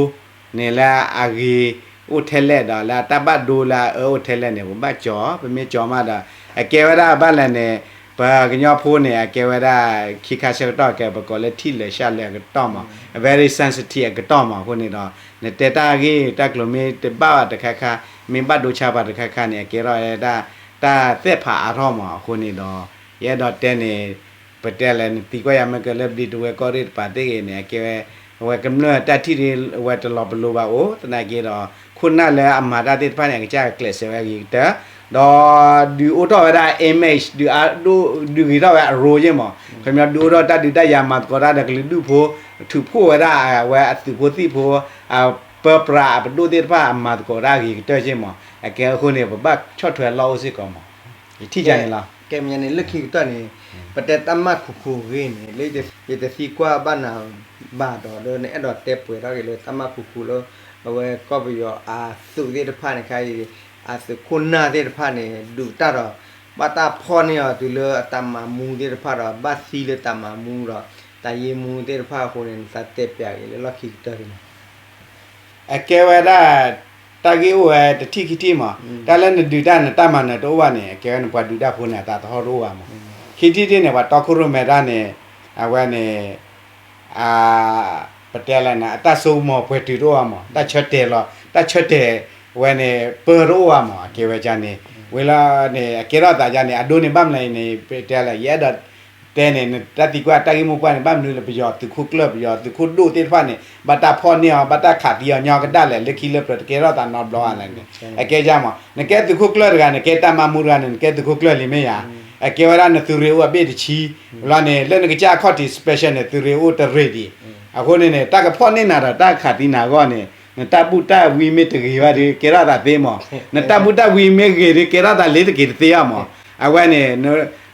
န့ၣ်လၢအဂ့ၤအိၣ်ထဲလဲၣ်ဒီး လၢအတၢ်ဘၣ်ဒိလၢအအၢအိၣ်ထဲလဲၣ်န့ၣ် ပဘၣ်ကၠီ, ပမ့ၢ်ကၠီမးဒီး အကဲဝဲဒၣ်ဘၣ်လဲၣ်န့ၣ် ပှၤကညီဖိန့ၣ် အကဲဝဲဒၣ် ခံခါဆၢကတီၢ်ကဲ ပကိးလၢထံၣ်လၢာ်ရှဲလၢာ်အကတီၢ်မး very sensitive အကတီၢ်မး အဃိန့ၣ်ဒီး နတဲတၢ်ဂ့ၢ်တၢ်ကျိၤမ့ၢ်တဘၣ်ဘၣ်တခါခါ မ့ၢ်ဘၣ်ဒိဆါပှၤတခါခါန့ၣ် အကဲထီၣ်ဝဲဒၣ် တၢ်သ့ၣ်ဖးအါထီၣ်မး အဃိန့ၣ်ဒီး ယအဲၣ်ဒိးတဲန့ၣ် ပတဲလဲၣ် နသံကွၢ်ယၤမ့ၢ်ကလၢဘျံးတဝဲကီၢ်ရ့ၣ်တပၤသ့ၣ်ဂ့ၤန့ၣ် အကဲဝဲ အဝဲကမျၢၢ်တၢ်ထံၣ်ဒ်ဝဲတလီၤပလိာ်ဘၣ်အိၣ် သနာ်က့ဒီး ခိၣ်နၢ်လၢအမၤတၢ်သ့ၣ်တဖၣ်န့ၣ် အကစၢ်ကျဲးစၢးဝဲအဂ့ၤကတၢၢ် ဒီးဒုးအိၣ်ထီၣ်ဝဲဒၣ် image ဒုး ဒုးဂ့ၤထီၣ်ဝဲအရိယ့ၢ်မး ခီပညီဒုးအိၣ်ထီၣ်တၢ်ဒုးတၢ်ယၤမၤသကိးတၢ်ဒီးကလုာ်ဒူၣ်ဖိ ထုးဖှိၣ်ဝဲဒၣ်ဝဲအသုးဖိသံၣ်ဖိ အပၢပြးအပဒိၣ်သ့ၣ်တဖၣ်အမၤသကိးတၢ်ဂ့ၤကတၢၢ်က့ၢ်မး အကဲအဃိန့ၣ် ပဘၣ်ဆီၣ်ထွဲလီၢ်အိၣ်စ့ၢ်ကီးမး ယထံၣ်ယၤန့ၣ်လီၤ ကဲမ့ၢ်န့ၣ် လၢခံကတၢၢ်န့ၣ် ပတဲတၢ်မၤခူခူအဂ့ၢ်န့ၣ် လၢယတသံကွၢ်ဘၣ်နၤဘၣ်ဒီး လၢနအဲၣ်ဒိးတဲပှဲၤထီၣ်က့ၤလၢတၢ်မၤခူခူလၢ အဝဲကီၢ်ပယီၤအသုးသ့ၣ်တဖၣ်န့ၣ်ခါအံၤ အသုးခိၣ်နၢ်သ့ၣ်တဖၣ်န့ၣ် ဒုးတၢ်ဒီး ဘၣ်တၢ်ဖီၣ်န့ၢ်အီၤတုၤလၢအတၢ်မၤမူသ့ၣ်တဖၣ်ဒီး ဘၣ်သံလၢတၢ်မၤမူဒီး တၢ်ယ့မူသ့ၣ်တဖၣ်အဃိန့ၣ် နသးတဲပျးက့ၤလၢလီၢ်ခံကတၢၢ်န့ၣ် အကဲဝဲဒၣ် တၢ်ဂ့ၢ်အိၣ်ဝဲတထံၣ်ခံထံၣ်မး တၢ်လၢနဒုးတၢ်နတၢ်မၤနၢၤတအိၣ်ဘၣ်န့ၣ် အကဲဝဲနပှၤဒုးတၢ်ဖိန့ၣ် အသးသဟီၣ်တအိၣ်ဘၣ်မး ခံထံၣ်တထံၣ်န့ၣ် ပှၤတီခိၣ်ရိၣ်မဲတၢ်န့ၣ် အဝဲန့ၣ် ပတဲလဲၣ်န့ၣ် အတၢ်ဆိကမိၣ်ပှဲၤတုၤတအိၣ်ဘၣ်မး တၢ်ဆၢတဲာ်လီၤ တၢ်ဆၢတဲာ်ဝဲန့ၣ် ပၢၢ်တအိၣ်ဘၣ်မး အကဲဝဲဒ်န့ၣ် ဝံၤလီၤန့ၣ် အကဲထီၣ်သးဒ်န့ၣ် အဒိန့ၣ်ဘၣ်မနုၤအံၤန့ၣ် ပတဲလဲၣ် ယအဲၣ်ဒိး တဲန့ၣ် နတၢ်သံကွၢ်တၢ်ဂ့ၢ်မိၢ်ပှၢ်န့ၣ် ဘၣ်မနုၤလၢပယီၤသုးခိၣ်ကျၢၢ် ပယီၤသုးခိၣ်ဒိၣ်သ့ၣ်တဖၣ်န့ၣ် ဘၣ်တၢ်ဖီၣ်န့ၢ်အီၤ ဘၣ်တၢ်ခးသံအီၤညီကဒၣ်လဲာ် လၢခံလၢပျၢၤတကဲထီၣ်သးနီတဘျီဧါလဲၣ်န့ၣ် အကဲယါမး နကဲသုးခိၣ်ကျၢၢ်တဂၤ နကဲတၢ်မၤမူတဂၤန့ၣ် နကဲသုးခိၣ်ကျၢၢ်လံမ့ၢ်ယါ အကဲဝဲဒၣ်နသုးရ့ၣ်အိၣ်အဘ့ၣ်တဆံ လီၤန့ၣ် လၢနကစၢ်အခီၣ်ထံး special န့ၣ် သုးရ့ၣ်အိၣ်တရ့ၣ်ဒံး အဃိန့ၣ်န့ၣ် တၢ်ကဖီၣ်န့ၢ်နၤဒီးတၢ်ခးသံနၤအဂီၢ်န့ၣ် နတၢ်ဘူၣ်တၢ်ဝံမ့ၢ်တဂ့ၤဘၣ်ဒီး ကဲထီၣ်သးသ့မး, နတၢ်ဘူၣ်တၢ်ဝံမ့ၢ်ဂ့ၤဒီး ကဲထီၣ်သးလ့ၤတက့ၤတသ့အါမး, အဝဲန့ၣ်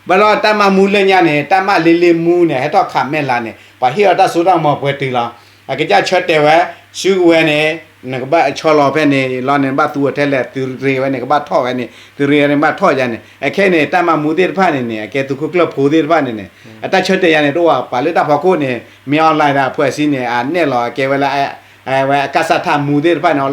ဘၣ်လီၤတၢ်မၤမူလၢညါန့ၣ် တၢ်မၤလ့လ့မူန့ၣ် ဟဲထီၣ်ခးမဲာ်လးန့ၣ် ပှၤဟ့ၣ်အီၤတၢ်စိတၢ်ကမီၤပှဲၤတုၤလီၤ, အကစၢ်ဆၢတဲာ်ဝဲ စုကဝဲၤန့ၣ် နကဘၣ်ဆီလီၤဖဲန့ၣ်လီၤန့ၣ် နဘၣ်သူအီၤထဲလဲၣ် သုးရ့ၣ်ဝဲန့ၣ် ကဘၣ်ထီၣ်ဝဲန့ၣ် သုးရ့ၣ်ဝဲန့ၣ် ကဘၣ်ထီၣ်ယါန့ၣ် အခဲအံၤန့ၣ် တၢ်မၤမူသ့ၣ်တဖၣ်န့ၣ်န့ၣ် အကဲသုးခိၣ်ကျၢၢ်ဖိသ့ၣ်တဖၣ်န့ၣ်န့ၣ် အတၢ်ဆၢတဲာ်ယါန့ၣ် တအိၣ်ဘၣ် ပှၤလၢတၢ်ဖီခိၣ်န့ၣ် မ့ၢ် online ဒီး အဖွဲ့အစည်း န့ၣ် အနဲၣ်လီၤ အကဲဝဲလၢ ဝဲအကစၢ်ထၣ်မူသ့ၣ်တဖၣ်န့ၣ်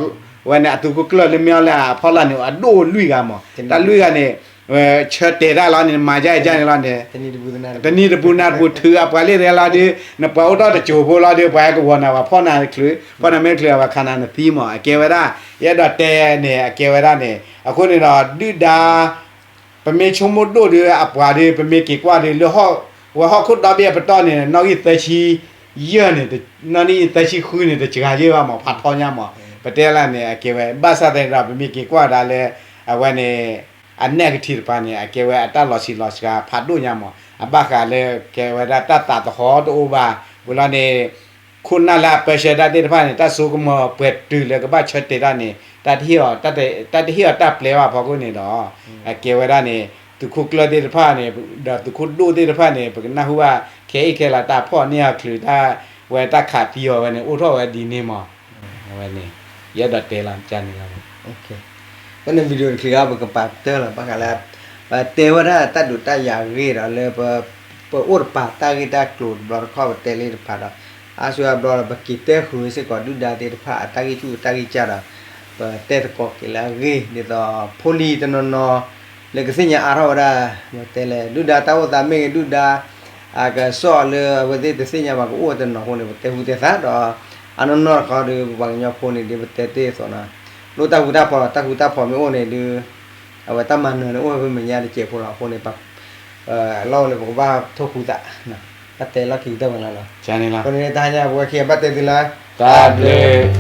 ဝဲန့ၣ် အသုးခိၣ်ကျၢၢ်လၢမ့ၢ်အီၤလၢအဖီလာ်န့ၣ် အဒိၣ်လွံၢ်ဂၤမး, တၢ်လွံၢ်ဂၤန့ၣ် ဆၢတဲာ်တၢ်လီၤန့ၣ် မၤယါအံၤယါန့ၣ်လီၤန့ၣ် တနံၤတပူၤနၤတပူၤ ထုးအပှၤလၢတဂၤလီၤဒီး နပှၤအိၣ်ထီၣ်တစိၤဖိလီၤဒီး ပှၤဟဲကဝီၤနၤ ပှၤဖီၣ်နၤချုး ဖီၣ်နၤမ့ၢ်ချုး အဝဲခးနၤနသံမး အကဲဝဲဒၣ် ယအဲၣ်ဒိးတဲန့ၣ် အကဲဝဲဒၣ်န့ၣ် အဃိန့ၣ်ဒီး ဒုၣ်ဒါ ပမ့ၢ်ဆိကမိၣ်ဒိၣ်ဒီး အပှၤဒီး ပမ့ၢ်က့ၤကွၢ်ဒီး လၢ ဝဲဟီၣ်ခိၣ်ဒီဘ့ၣ်အပတီၢ်န့ၣ် နီၣ်ဂံၢ်သၢဆံယဲၢ်န့ၣ် နီၣ်ဂံၢ်သၢဆံဃုန့ၣ် တစှၤယဲၢ်ဘၣ်မး ဖးထီညါမး, ပတဲလၢန့ၣ် အကဲဝဲ ဘၣ်ဆၣ်သနာ်ဒီး ပမ့ၢ်က့ၤကွၢ်ဒၣ်လၢ အဝဲန့ၣ် အနဲၣ်ကထံၣ်တပၤန့ၣ် အကဲဝဲအတၢ်လီၤဆံးလီၤစှၤဖးဒိၣ်ညါမး, အဘၣ်ဃးလၢကဲဝဲဒၣ်တၢ်သးသဟီၣ်တအိၣ်ဘၣ်, ဝံၤလီၤန့ၣ် ခိၣ်နၢ်လၢအပၢဆှၢတၢ်သ့ၣ်တဖၣ်န့ၣ် တၢ်ဆိကမိၣ်ပှဲၤတုၤလၢကဘၣ်ဆၢတဲာ်တၢ်န့ၣ် တၢ်တဟ့ၣ်အီၤတၢ်ပျဲဘၣ်ဖီခိၣ်န့ၣ်ဒီး အကဲဝဲဒၣ်န့ၣ် သုးခိၣ်ကျၢၢ်သ့ၣ်တဖၣ်န့ၣ် ဒီးသုးခိၣ်ဒိၣ်သ့ၣ်တဖၣ်န့ၣ် ပကနၢ်ဟူဘၣ် ခဲအံၤခဲလၢာ်တၢ်ဖီၣ်န့ၢ်အီၤချုးတၢ် ဝဲတၢ်ခးသံအီၤဝဲန့ၣ် အိၣ်ထီၣ်ဝဲဒ်န့ၣ်မး, အဝဲန့ၣ် ယအဲၣ်ဒိးတဲလီၤန့ၣ်လီၤ. ဖဲန့ၣ် video တချံးအံၤ ပကပာ်ပတၢၢ်လီၤ ဘၣ်ဃးလၢ ပတဲဝဲဒၣ်တၢ်ဒုးတၢ်ယၤအဂ့ၢ်ဒီးလၢ ပအိၣ်တပၤတၢ်ဂ့ၢ်တၢ်ကျိၤတဘျီတခီၣ် ပတဲလၢတဖၣ်ဒီး အါစုအါဘျီဒီး ပက့ၤတဲဃုာ်စ့ၢ်ကီးဒုၣ်ဒါသ့ၣ်တဖၣ်အတၢ်ဂံၢ်ဆူၣ်တၢ်ဂံၢ်စၢ်ဒီး ပတဲသကိးက့ၤလၢအဂ့ၢ် ဒ်သိး ဖိလံၤတနီၤနီၤ လၢကသ့ၣ်ညါအါထီၣ်ဝဲဒၣ် ပတဲလဲၣ် ဒုၣ်ဒါတၢ်အိၣ်သးမ့ၢ်ဂ့ၤ ဒုၣ်ဒါ အကစီၣ်လၢအဝဲသ့ၣ်တသ့ၣ်ညါဘၣ်ကအိၣ်ဝဲတနီၤအဃိန့ၣ် ပတဲဟူတဲသါဒီး အနီၢ်နီၢ်တခီဒီး ပပှၤကညီဖိန့ၣ်ဒ်ပတဲတ့ၢ်အသိးနီၤ လိၣ်တၢ်ဃူတၢ်ဖိးလီၤ တၢ်ဃူတၢ်ဖိးမ့ၢ်အိၣ်န့ၣ်ဒုး အဝဲတၢ်မၤနၢၤန့ၣ် အိၣ်ဝဲဖဲမဲာ်ညါတစဲးဖိလီၤအဃိန့ၣ် လီၢ်လၢပကဘၣ်ထိၣ်ဃူသး ဘၣ်တဲလီၢ်ခံကတၢၢ်ဝဲလီၤနီၤ အဃိန့ၣ် တဟါညါပဝဲခံဂၤဘၣ်တဲသုလၢ တၢ်ဘျုး